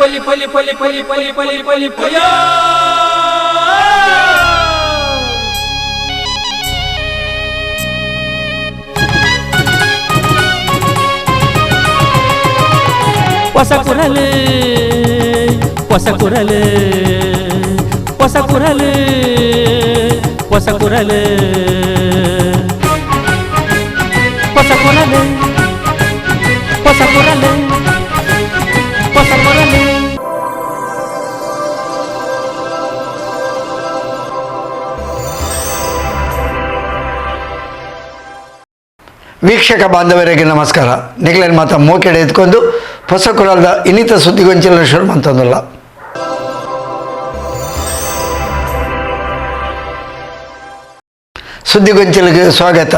ಪಲಿ ಪಲಿ ಪಲಿ ಪಲಿ ಪಲಿ ಪಲಿ ಪಲಿ ಪಯ. ಹೊಸ ಕುರಲು, ಹೊಸ ಕುರಲು, ಹೊಸ ಕುರಲು, ಹೊಸ ಕುರಲು, ಹೊಸ ಕುರಲು, ಹೊಸ ಕುರಲು, ಹೊಸ ಕುರಲು. ವೀಕ್ಷಕ ಬಾಂಧವರಿಗೆ ನಮಸ್ಕಾರ. ನಿಗ್ಲೇನ್ ಮಾತ ಮೋಕೆಡೆ ಎತ್ಕೊಂಡು ಹೊಸ ಕುರಲ್ದ ಇನ್ನಿತ ಸುದ್ದಿಗೊಂಚಿಲ್ಲ ಶುರು ಅಂತಂದಲ್ಲ. ಸುದ್ದಿಗೊಂಚಿಲಿಗೆ ಸ್ವಾಗತ.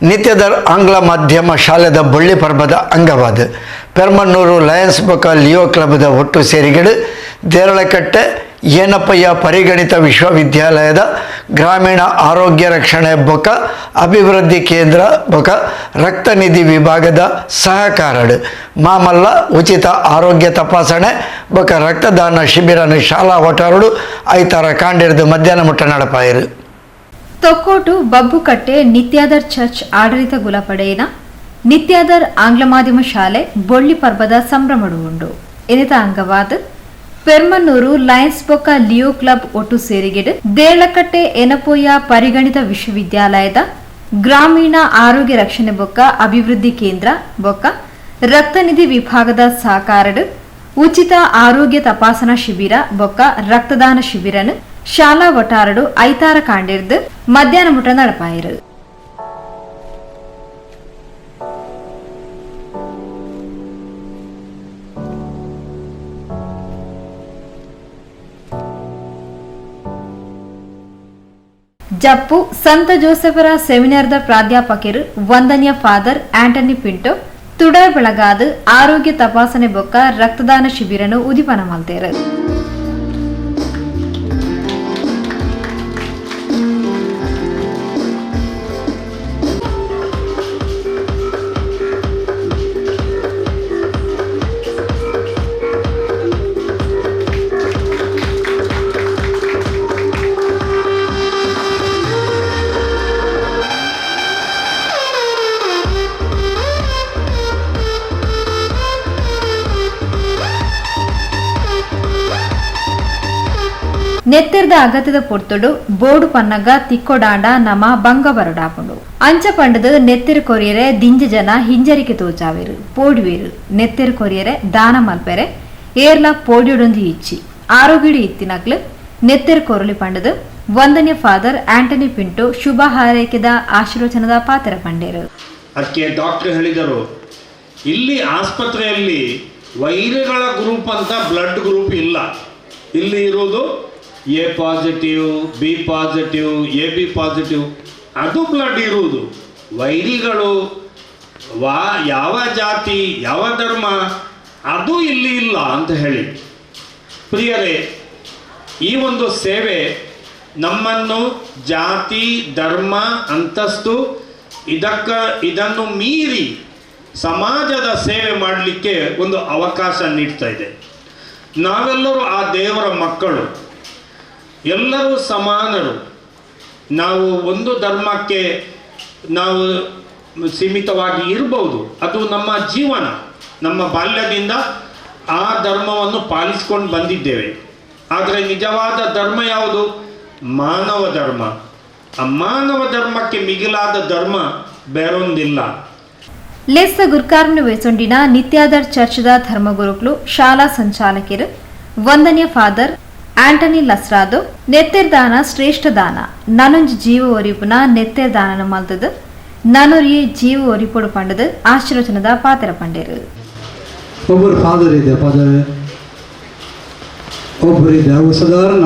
ನಿತ್ಯದರ್ ಆಂಗ್ಲ ಮಾಧ್ಯಮ ಶಾಲೆದ ಬಳ್ಳಿ ಪರ್ಬದ ಅಂಗವಾದ ಪೆರ್ಮನ್ನೂರು ಲಯನ್ಸ್ ಬೊಕ ಲಿಯೋ ಕ್ಲಬ್ದ ಒಟ್ಟು ಸೇರಿಗೆಡು ದೇರಳಕಟ್ಟೆ ಏನಪ್ಪಯ್ಯ ಪರಿಗಣಿತ ವಿಶ್ವವಿದ್ಯಾಲಯದ ಗ್ರಾಮೀಣ ಆರೋಗ್ಯ ರಕ್ಷಣೆ ಬೊಕ ಅಭಿವೃದ್ಧಿ ಕೇಂದ್ರ ಬೊಕ ರಕ್ತನಿಧಿ ವಿಭಾಗದ ಸಹಕಾರಡು ಮಾಮಲ್ಲ ಉಚಿತ ಆರೋಗ್ಯ ತಪಾಸಣೆ ಬೊಕ ರಕ್ತದಾನ ಶಿಬಿರನ ಶಾಲಾ ವಟಾರುಡು ಐತಾರ ಕಾಂಡಿರ್ದು ಮಧ್ಯಾಹ್ನ ಮುಟ್ಟ ನಡಪಾಯಿರು. ತೊಕ್ಕೋಟು ಬಬ್ಬುಕಟ್ಟೆ ನಿತ್ಯಾದರ್ ಚರ್ಚ್ ಆಡಳಿತ ಗುಲಪಡೆಯಿನ ನಿತ್ಯಾದರ್ ಆಂಗ್ಲ ಮಾಧ್ಯಮ ಶಾಲೆ ಬೊಳ್ಳಿ ಪರ್ಬದ ಸಂಭ್ರಮಡು ಉಂಡು. ಇನಿತ ಅಂಗವಾದ ಪೆರ್ಮನ್ನೂರು ಲಯನ್ಸ್ ಬೊಕ್ಕ ಲಿಯೋ ಕ್ಲಬ್ ಒಟ್ಟು ಸೇರಿಗೆಡು ದೇಳಕಟ್ಟೆ ಎನಪೋಯ ಪರಿಗಣಿತ ವಿಶ್ವವಿದ್ಯಾಲಯದ ಗ್ರಾಮೀಣ ಆರೋಗ್ಯ ರಕ್ಷಣೆ ಬೊಕ್ಕ ಅಭಿವೃದ್ಧಿ ಕೇಂದ್ರ ಬೊಕ್ಕ ರಕ್ತನಿಧಿ ವಿಭಾಗದ ಸಹಕಾರಡು ಉಚಿತ ಆರೋಗ್ಯ ತಪಾಸಣಾ ಶಿಬಿರ ಬೊಕ್ಕ ರಕ್ತದಾನ ಶಿಬಿರನು ಶಾಲಾ ವಟಾರಡು ಐತಾರ ಕಾಂಡಿರ್ದು ಮಧ್ಯಾಹ್ನ ಮುಟ ನಡಪಾಯಿರು. ಜಪ್ಪು ಸಂತ ಜೋಸೆಫರ ಸೆಮಿನಾರ್ದ ಪ್ರಾಧ್ಯಾಪಕರು ವಂದನ್ಯ father Antony Pinto ತುಡರ್ ಬೆಳಗಾದ ಆರೋಗ್ಯ ತಪಾಸಣೆ ಬೊಕ್ಕ ರಕ್ತದಾನ ಶಿಬಿರನು ಉದಿಪನ ಮಲ್ತೇರು. ನೆತ್ತೆರ್ದ ಅಗತ್ಯದ ಪೊರ್ತುಡು ಬೋಡು ಪನ್ನಗ ತಿಕ್ಕೊಡಾಂಡ ನಮ ಬಂಗ ಬರಡಾಪುಂಡು. ಅಂಚ ಪಂಡದು ನೆತ್ತೆರ್ ಕೊರಿಯರೆ ದಿಂಜ ಜನ ಹಿಂಜರಿಕೆ ತೋಚಾವೇರು ಪೋಡುವೇರು. ನೆತ್ತೆರ್ ಕೊರಿಯರೆ ದಾನ ಮಲ್ಪೆರೆ ಏರ್ಲ ಪೋಡಿಯೊಡೊಂದು ಇಚ್ಚಿ ಆರೋಗ್ಯಡು ಇತ್ತಿನಕ್ಲು ನೆತ್ತೆರ್ ಕೊರಲಿ ಪಂಡದು ವಂದನ್ಯ ಫಾದರ್ ಆಂಟನಿ ಪಿಂಟೋ ಶುಭ ಹಾರೈಕೆದ ಆಶೀರ್ವಚನದ ಪಾತ್ರ ಪಂಡೇರು. ಅದಕ್ಕೆ ಡಾಕ್ಟರ್ ಹೇಳಿದರು, ಇಲ್ಲಿ ಆಸ್ಪತ್ರೆಯಲ್ಲಿ ವೈರಿಗಳ ಗ್ರೂಪ್ ಅಂತ ಬ್ಲಡ್ ಗ್ರೂಪ್ ಇಲ್ಲ, ಇಲ್ಲಿ ಇರೋದು A positive, B positive, A B positive, ಅದು ಬ್ಲಡ್ ಇರುವುದು. ವೈರಿಗಳು ಯಾವ ಜಾತಿ ಯಾವ ಧರ್ಮ ಅದು ಇಲ್ಲಿ ಇಲ್ಲ ಅಂತ ಹೇಳಿ. ಪ್ರಿಯರೇ, ಈ ಒಂದು ಸೇವೆ ನಮ್ಮನ್ನು ಜಾತಿ ಧರ್ಮ ಅಂತಸ್ತು ಇದನ್ನು ಮೀರಿ ಸಮಾಜದ ಸೇವೆ ಮಾಡಲಿಕ್ಕೆ ಒಂದು ಅವಕಾಶ ನೀಡ್ತಾ ಇದೆ. ನಾವೆಲ್ಲರೂ ಆ ದೇವರ ಮಕ್ಕಳು, ಎಲ್ಲರೂ ಸಮಾನರು. ನಾವು ಒಂದು ಧರ್ಮಕ್ಕೆ ನಾವು ಸೀಮಿತವಾಗಿ ಇರ್ಬೋದು, ಅದು ನಮ್ಮ ಜೀವನ, ನಮ್ಮ ಬಾಲ್ಯದಿಂದ ಆ ಧರ್ಮವನ್ನು ಪಾಲಿಸ್ಕೊಂಡು ಬಂದಿದ್ದೇವೆ. ಆದರೆ ನಿಜವಾದ ಧರ್ಮ ಯಾವುದು? ಮಾನವ ಧರ್ಮ. ಆ ಮಾನವ ಧರ್ಮಕ್ಕೆ ಮಿಗಿಲಾದ ಧರ್ಮ ಬೇರೊಂದಿಲ್ಲ. ಲೇಸ್ದ ಗುರ್ಕಾರ್ನ ವೇಸೊಂಡಿನ ನಿತ್ಯಾದರ್ ಚರ್ಚ್ದ ಧರ್ಮಗುರುಗಳು ಶಾಲಾ ಸಂಚಾಲಕರು ವಂದನ್ಯ ಫಾದರ್ ಆಂಟನಿ ಲಸ್ರಾದೋ ನೆತ್ತೆರ್ದಾನ ಶ್ರೇಷ್ಠ ದಾನ, ನನೊಂಜಿ ಜೀವ ಒರಿಪುನ ನೆತ್ತೆರ್ದಾನನ ಮಲ್ತದು ನನೊರಿಯೇ ಜೀವ ಒರಿಪೊಡು ಪಂಡದು ಆಶೀರ್ವಚನದ ಪಾತ್ರ ಪಂಡೇರು. ಒಬ್ಬರು ಫಾದರ್ ಇದೆ, ಫಾದರ್ ಒಬ್ಬರಿದೆ, ಅವರು ಸಾಧಾರಣ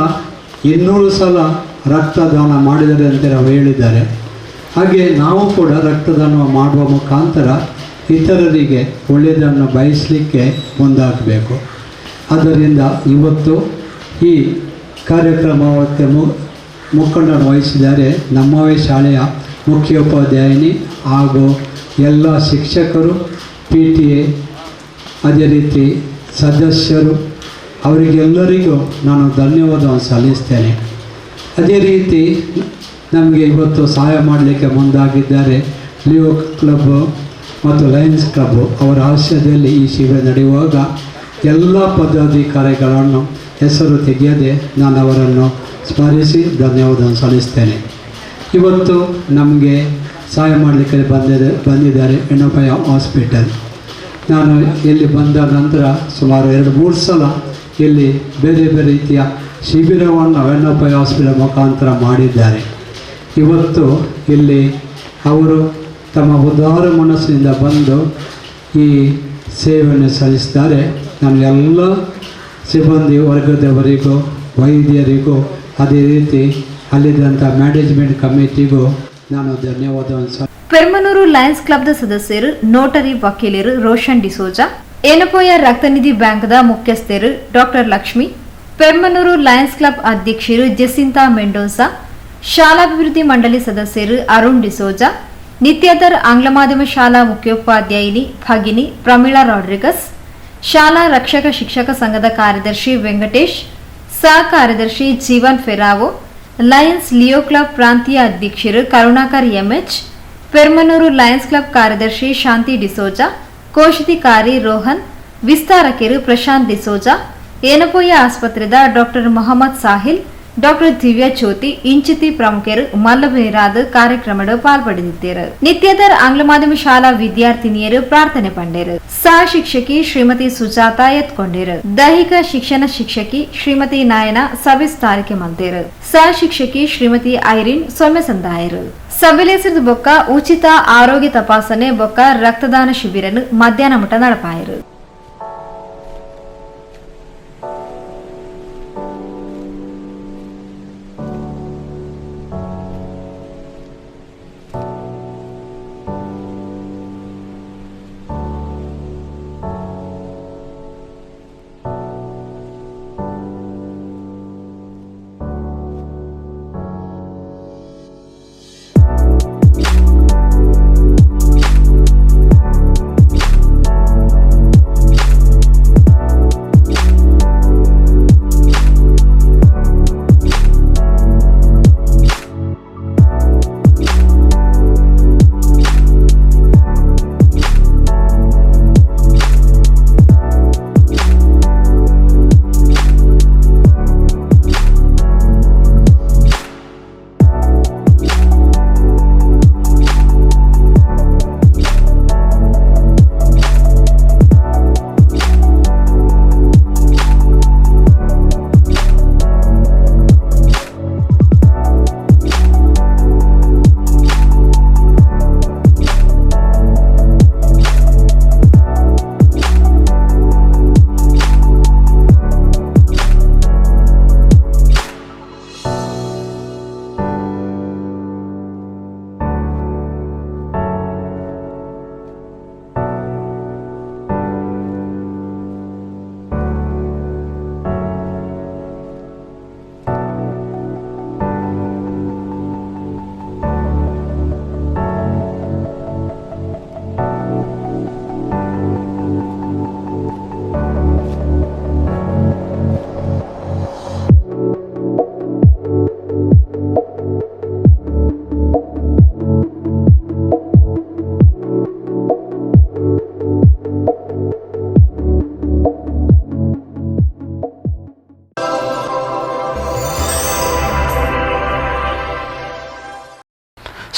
200 ಸಲ ರಕ್ತದಾನ ಮಾಡಿದ್ದಾರೆ ಅಂತ ಅವರು ಹೇಳಿದ್ದಾರೆ. ಹಾಗೆ ನಾವು ಕೂಡ ರಕ್ತದಾನ ಮಾಡುವ ಮುಖಾಂತರ ಇತರರಿಗೆ ಒಳ್ಳೆಯದನ್ನು ಬಯಸಲಿಕ್ಕೆ ಮುಂದಾಗಬೇಕು. ಆದ್ದರಿಂದ ಇವತ್ತು ಈ ಕಾರ್ಯಕ್ರಮಕ್ಕೆ ಮುಖಂಡರನ್ನು ವಹಿಸಿದ್ದಾರೆ ನಮ್ಮವೇ ಶಾಲೆಯ ಮುಖ್ಯೋಪಾಧ್ಯಾಯಿನಿ ಹಾಗೂ ಎಲ್ಲ ಶಿಕ್ಷಕರು, PTA, ಅದೇ ರೀತಿ ಸದಸ್ಯರು, ಅವರಿಗೆಲ್ಲರಿಗೂ ನಾನು ಧನ್ಯವಾದವನ್ನು ಸಲ್ಲಿಸ್ತೇನೆ. ಅದೇ ರೀತಿ ನಮಗೆ ಇವತ್ತು ಸಹಾಯ ಮಾಡಲಿಕ್ಕೆ ಮುಂದಾಗಿದ್ದಾರೆ ಲಿಯೋ ಕ್ಲಬ್ ಮತ್ತು ಲಯನ್ಸ್ ಕ್ಲಬ್. ಅವರ ಆಶ್ರಯದಲ್ಲಿ ಈ ಶಿಬಿರ ನಡೆಯುವಾಗ ಎಲ್ಲ ಪದಾಧಿಕಾರಿಗಳನ್ನು ಹೆಸರು ತೆಗೆಯದೆ ನಾನು ಅವರನ್ನು ಸ್ಮರಿಸಿ ಧನ್ಯವಾದವನ್ನು ಸಲ್ಲಿಸ್ತೇನೆ. ಇವತ್ತು ನಮಗೆ ಸಹಾಯ ಮಾಡಲಿಕ್ಕೆ ಬಂದಿದ್ದಾರೆ ಯೆನಪೋಯ ಹಾಸ್ಪಿಟಲ್. ನಾನು ಇಲ್ಲಿ ಬಂದ ನಂತರ ಸುಮಾರು 2-3 ಸಲ ಇಲ್ಲಿ ಬೇರೆ ಬೇರೆ ರೀತಿಯ ಶಿಬಿರವನ್ನು ಯೆನಪೋಯ ಹಾಸ್ಪಿಟಲ್ ಮುಖಾಂತರ ಮಾಡಿದ್ದಾರೆ. ಇವತ್ತು ಇಲ್ಲಿ ಅವರು ತಮ್ಮ ಉದಾರ ಮನಸ್ಸಿನಿಂದ ಬಂದು ಈ ಸೇವೆಯನ್ನು ಸಲ್ಲಿಸ್ತಾರೆ. ನಾನು ಎಲ್ಲ ಸಿಬ್ಬಂದಿ ವರ್ಗದವರಿಗೂ, ವೈದ್ಯರಿಗೂ, ಅದೇ ರೀತಿ ಅಲ್ಲಿದ್ದಂಥ ಮ್ಯಾನೇಜ್ಮೆಂಟ್ ಕಮಿಟಿಗೂ ನಾನು ಧನ್ಯವಾದವನ್ನು. ಪೆರ್ಮನೂರು ಲಯನ್ಸ್ ಕ್ಲಬ್ದ ಸದಸ್ಯರು ನೋಟರಿ ವಕೀಲರು ರೋಷನ್ ಡಿಸೋಜಾ, ಏನಪೋಯ ರಕ್ತನಿಧಿ ಬ್ಯಾಂಕ್ದ ಮುಖ್ಯಸ್ಥರು doctor Lakshmi, Permanur Lions club ಅಧ್ಯಕ್ಷರು ಜೆಸಿಂತಾ ಮೆಂಡೋನ್ಸಾ, ಶಾಲಾಭಿವೃದ್ಧಿ ಮಂಡಳಿ ಸದಸ್ಯರು ಅರುಣ್ ಡಿಸೋಜಾ, ನಿತ್ಯಾದರ್ ಆಂಗ್ಲ ಮಾಧ್ಯಮ ಶಾಲಾ ಮುಖ್ಯೋಪಾಧ್ಯಾಯಿನಿ ಭಗಿನಿ ಪ್ರಮೀಳಾ ರಾಡ್ರಿಗಸ್, ಶಾಲಾ ರಕ್ಷಕ ಶಿಕ್ಷಕ ಸಂಘದ ಕಾರ್ಯದರ್ಶಿ ವೆಂಕಟೇಶ್, ಸಹ ಕಾರ್ಯದರ್ಶಿ ಜೀವನ್ Ferrao, Lions Leo club ಪ್ರಾಂತೀಯ ಅಧ್ಯಕ್ಷರು Karunakar MH, Permanur Lions club ಕಾರ್ಯದರ್ಶಿ ಶಾಂತಿ ಡಿಸೋಜಾ, ಕೋಶಾಧಿಕಾರಿ ರೋಹನ್, ವಿಸ್ತಾರಕರು ಪ್ರಶಾಂತ್ ಡಿಸೋಜಾ, ಏನಪೋಯ ಆಸ್ಪತ್ರೆದ ಡಾಕ್ಟರ್ ಮೊಹಮ್ಮದ್ ಸಾಹಿಲ್, ಡಾಕ್ಟರ್ ದಿವ್ಯಾ ಜ್ಯೋತಿ ಇಂಚಿತಿ ಪ್ರಮುಖರು ಮಲ್ಲಬೇರಾದ ಕಾರ್ಯಕ್ರಮದ ಪಾಲ್ಪಡೆದಿದ್ದರು. ನಿತ್ಯದರ್ ಆಂಗ್ಲ ಮಾಧ್ಯಮ ಶಾಲಾ ವಿದ್ಯಾರ್ಥಿನಿಯರು ಪ್ರಾರ್ಥನೆ ಪಂಡೇರು. ಸಹ ಶಿಕ್ಷಕಿ ಶ್ರೀಮತಿ ಸುಜಾತ ಎತ್ಕೊಂಡೇರು. ದೈಹಿಕ ಶಿಕ್ಷಣ ಶಿಕ್ಷಕಿ ಶ್ರೀಮತಿ ನಾಯನ ಸಭೆ ತಾರಿಕೆ ಮಲ್ತೇರು. ಸಹ ಶಿಕ್ಷಕಿ ಶ್ರೀಮತಿ ಐರಿನ್ ಸೊನ್ನೆ ಸಂದಾಯರು. ಸಭೆಲೇಸಿದ ಬೊಕ್ಕ ಉಚಿತ ಆರೋಗ್ಯ ತಪಾಸಣೆ ಬೊಕ್ಕ ರಕ್ತದಾನ ಶಿಬಿರನು ಮಧ್ಯಾಹ್ನ ಮಟ್ಟ ನಡಪಾಯರು.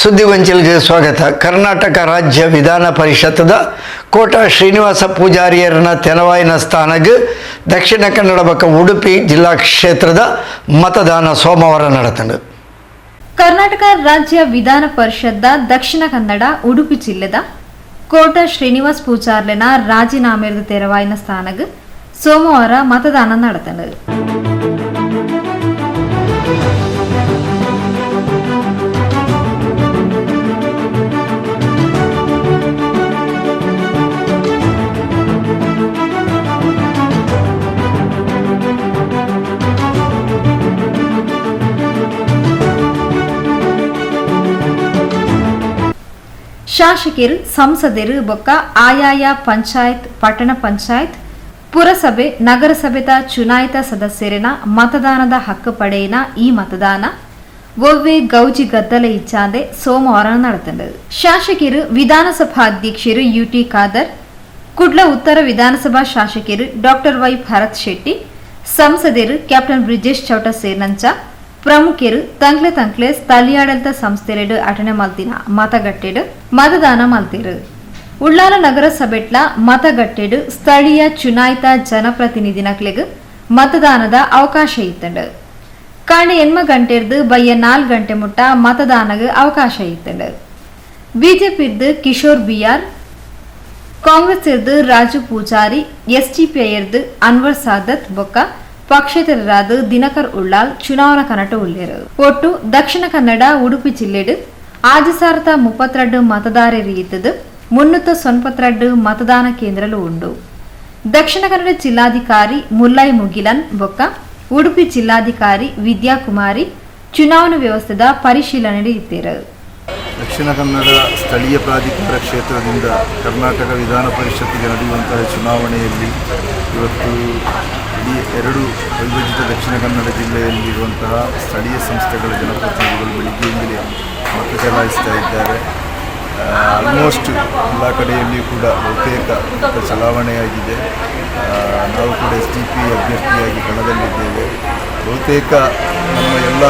ಸುದ್ದಿಗೊಂಚಲಿಗೆ ಸ್ವಾಗತ. ಕರ್ನಾಟಕ ರಾಜ್ಯ ವಿಧಾನ ಪರಿಷತ್ತದ ಕೋಟ ಶ್ರೀನಿವಾಸ ಪೂಜಾರಿಯರನ ತೆನವಾಯಿನ ಸ್ಥಾನಕ್ಕೆ ದಕ್ಷಿಣ ಕನ್ನಡ ಬಕ್ಕ ಉಡುಪಿ ಜಿಲ್ಲಾ ಕ್ಷೇತ್ರದ ಮತದಾನ ಸೋಮವಾರ ನಡೆತಂಡು. ಕರ್ನಾಟಕ ರಾಜ್ಯ ವಿಧಾನ ಪರಿಷತ್ದ ದಕ್ಷಿಣ ಕನ್ನಡ ಉಡುಪಿ ಜಿಲ್ಲೆದ ಕೋಟ ಶ್ರೀನಿವಾಸ್ ಪೂಜಾರ್ಲೆನ ರಾಜೀನಾಮೆದ ತೆರವಾಯಿನ ಸ್ಥಾನಕ್ಕೆ ಸೋಮವಾರ ಮತದಾನ ನಡೆತಂಡು. ಶಾಸಕರು, ಸಂಸದರು ಬೊಕ್ಕ ಆಯಾಯ ಪಂಚಾಯತ್, ಪಟ್ಟಣ ಪಂಚಾಯತ್, ಪುರಸಭೆ ನಗರಸಭೆತ ಚುನಾಯಿತ ಸದಸ್ಯರಿನ ಮತದಾನದ ಹಕ್ಕು ಪಡೆಯಿನ ಈ ಮತದಾನ ಒವ್ವೆ ಗೌಜಿ ಗದ್ದಲ ಇಚ್ಚಾಂದೆ ಸೋಮವಾರ ನಡೆತಂಡು. ಶಾಸಕರು ವಿಧಾನಸಭಾ ಅಧ್ಯಕ್ಷರು ಯುಟಿ ಖಾದರ್, ಕುಡ್ಲ ಉತ್ತರ ವಿಧಾನಸಭಾ ಶಾಸಕರು ಡಾಕ್ಟರ್ ವೈ ಭರತ್ ಶೆಟ್ಟಿ, ಸಂಸದರು ಕ್ಯಾಪ್ಟನ್ ಬ್ರಿಜೇಶ್ ಚೌಟ ಸೇರ್ನಂಚ ಪ್ರಮುಖರು ತಂಕ್ಲೆ ತಂಕ್ಲೆ ಸ್ಥಳೀಯಾಡಳಿತ ಸಂಸ್ಥೆಲೆಡು ಅಟನೆ ಮಲ್ತಿನ ಮತಗಟ್ಟೆಡು ಮತದಾನ ಮಲ್ತಿರು. ಉಳ್ಳಾಲ ನಗರ ಸಭೆಟ್ಲ ಮತಗಟ್ಟೆಡು ಸ್ಥಳೀಯ ಚುನಾಯಿತ ಜನಪ್ರತಿನಿಧಿನಕ್ಲೆಗ್ ಮತದಾನದ ಅವಕಾಶ ಇತ್ತಂಡು. ಕಾಂಡೆ 8 ಗಂಟೆರ್ದು ಬಯ್ಯ 4 ಗಂಟೆ ಮುಟ್ಟ ಮತದಾನಗ್ ಅವಕಾಶ ಇತ್ತಂಡು. ಬಿಜೆಪಿರ್ದು ಕಿಶೋರ್ ಬಿಆರ್, ಕಾಂಗ್ರೆಸ್ ಇರ್ದು ರಾಜು ಪೂಜಾರಿ, ಎಸ್ಡಿಪಿಐ ಇರ್ದು ಅನ್ವರ್ ಸಾದತ್ ಬೊಕ್ಕ ಪಕ್ಷೇತರರಾದ ದಿನಕರ್ ಉಳ್ಳಾಲ್ ಚುನಾವಣಾ ಕನಟ ಉಳ್ಳೇರು. ಒಟ್ಟು ದಕ್ಷಿಣ ಕನ್ನಡ ಉಡುಪಿ ಜಿಲ್ಲೆಡು 6032 ಮತದಾರರು ಇದ್ದದು 392 ಮತದಾನ ಕೇಂದ್ರಲು ಉಂಡು. ದಕ್ಷಿಣ ಕನ್ನಡ ಜಿಲ್ಲಾಧಿಕಾರಿ ಮುಲ್ಲೈ ಮುಗಿಲನ್ ಬೊಕ್ಕ ಉಡುಪಿ ಜಿಲ್ಲಾಧಿಕಾರಿ ವಿದ್ಯಾಕುಮಾರಿ ಚುನಾವಣಾ ವ್ಯವಸ್ಥೆದ ಪರಿಶೀಲನೆ ಇದ್ದರು. ದಕ್ಷಿಣ ಕನ್ನಡ ಸ್ಥಳೀಯ ಪ್ರಾಧಿಕಾರ ಕ್ಷೇತ್ರದಿಂದ ಕರ್ನಾಟಕ ವಿಧಾನ ಪರಿಷತ್ತಿಗೆ ನಡೆಯುವಂತಹ ಚುನಾವಣೆಯಲ್ಲಿ ಇವತ್ತು ಇಡೀ ಎರಡು ಅವಿಭಜಿತ ದಕ್ಷಿಣ ಕನ್ನಡ ಜಿಲ್ಲೆಯಲ್ಲಿರುವಂತಹ ಸ್ಥಳೀಯ ಸಂಸ್ಥೆಗಳ ಜನಪ್ರತಿನಿಧಿಗಳು ಬೆಳಿಗ್ಗೆಯಿಂದಲೇ ಮತ ಚಲಾಯಿಸ್ತಾ ಇದ್ದಾರೆ. ಆಲ್ಮೋಸ್ಟ್ ಎಲ್ಲ ಕಡೆಯಲ್ಲಿಯೂ ಕೂಡ ಬಹುತೇಕ ಮತ ಚಲಾವಣೆಯಾಗಿದೆ. ನಾವು ಕೂಡ SDP ಅಭ್ಯರ್ಥಿಯಾಗಿ ಕಣದಲ್ಲಿದ್ದೇವೆ. ಬಹುತೇಕ ನಮ್ಮ ಎಲ್ಲ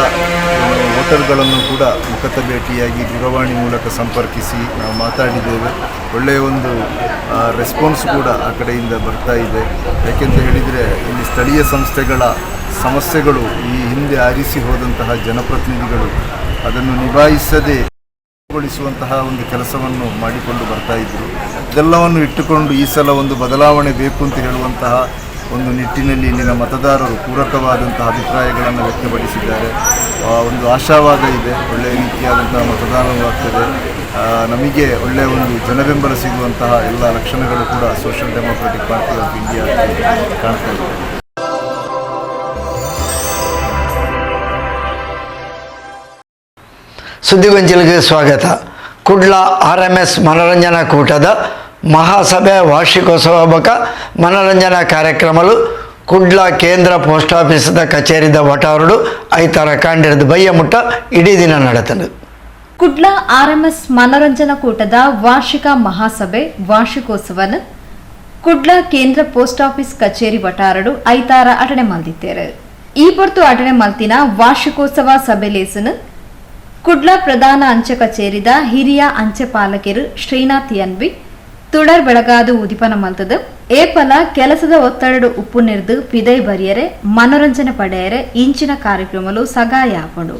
ವೋಟರ್ಗಳನ್ನು ಕೂಡ ಮುಖತ ಭೇಟಿಯಾಗಿ ದೂರವಾಣಿ ಮೂಲಕ ಸಂಪರ್ಕಿಸಿ ನಾವು ಮಾತಾಡಿದ್ದೇವೆ. ಒಳ್ಳೆಯ ಒಂದು ರೆಸ್ಪಾನ್ಸ್ ಕೂಡ ಆ ಕಡೆಯಿಂದ ಬರ್ತಾ ಇದೆ. ಯಾಕೆಂತ ಹೇಳಿದರೆ, ಇಲ್ಲಿ ಸ್ಥಳೀಯ ಸಂಸ್ಥೆಗಳ ಸಮಸ್ಯೆಗಳು ಈ ಹಿಂದೆ ಆರಿಸಿ ಹೋದಂತಹ ಜನಪ್ರತಿನಿಧಿಗಳು ಅದನ್ನು ನಿಭಾಯಿಸದೆ ಗೊಳಿಸುವಂತಹ ಒಂದು ಕೆಲಸವನ್ನು ಮಾಡಿಕೊಂಡು ಬರ್ತಾ ಇದ್ದರು. ಇದೆಲ್ಲವನ್ನು ಇಟ್ಟುಕೊಂಡು ಈ ಸಲ ಒಂದು ಬದಲಾವಣೆ ಬೇಕು ಅಂತ ಹೇಳುವಂತಹ ಒಂದು ನಿಟ್ಟಿನಲ್ಲಿ ಇಲ್ಲಿನ ಮತದಾರರು ಪೂರಕವಾದಂತಹ ಅಭಿಪ್ರಾಯಗಳನ್ನು ವ್ಯಕ್ತಪಡಿಸಿದ್ದಾರೆ. ಒಂದು ಆಶಾವಾದ ಇದೆ, ಒಳ್ಳೆಯ ರೀತಿಯಾದಂತಹ ಮತದಾನವೂ ಆಗ್ತದೆ, ನಮಗೆ ಒಳ್ಳೆಯ ಒಂದು ಜನಬೆಂಬಲ ಸಿಗುವಂತಹ ಎಲ್ಲ ಲಕ್ಷಣಗಳು ಕೂಡ Social Democratic Party of India ಕಾಣ್ತಾ ಇದೆ. ಸುದ್ದಿಗೊಂಚಿಲಿಗೆ ಸ್ವಾಗತ. ಕುಡ್ಲ RMS ಮನರಂಜನಾ ಕೂಟದ ಮಹಾಸಭೆ ವಾರ್ಷಿಕೋತ್ಸವ ಬಕ ಮನರಂಜನಾ ಕಾರ್ಯಕ್ರಮಲು ಕುಡ್ಲ ಕೇಂದ್ರ ಪೋಸ್ಟ್ ಆಫೀಸದ ಕಚೇರಿದ ವಟಾರುಡು ಐತಾರ ಕಾಂಡಿರದ ಬಯ್ಯ ಮುಟ್ಟ ಇಡೀ ದಿನ ನಡೆತನು. ಕುಡ್ಲ RMS ಮನರಂಜನಾ ಕೂಟದ ವಾರ್ಷಿಕ ಮಹಾಸಭೆ ವಾರ್ಷಿಕೋತ್ಸವನ ಕುಡ್ಲ ಕೇಂದ್ರ ಪೋಸ್ಟ್ ಆಫೀಸ್ ಕಚೇರಿ ವಟಾರಡು ಐತಾರ ಅಟನೆ ಮಲ್ದಿತ್ತೇರು. ಈ ಪೊರ್ತು ಅಟನೆ ಮಲ್ತಿನ ವಾರ್ಷಿಕೋತ್ಸವ ಸಭೆ ಲೇಸನು ಕುಡ್ಲ ಪ್ರಧಾನ ಅಂಚೆ ಕಚೇರಿದ ಹಿರಿಯ ಅಂಚೆ ಪಾಲಕರು ಶ್ರೀನಾಥ್ ಎನ್ಬಿ ತುಡರ್ ಬೆಳಗಾದು ಉದಿಪನ ಮಲ್ತದು. ಏಪಲ ಕೆಲಸದ ಒತ್ತಡ ಉಪ್ಪು ನಿರ್ದು ಪಿದೈ ಬರಿಯರೆ ಮನೋರಂಜನೆ ಪಡೆಯರೆ ಇಂಚಿನ ಕಾರ್ಯಕ್ರಮಲು ಸಗಾಯ ಆಪುಂಡು.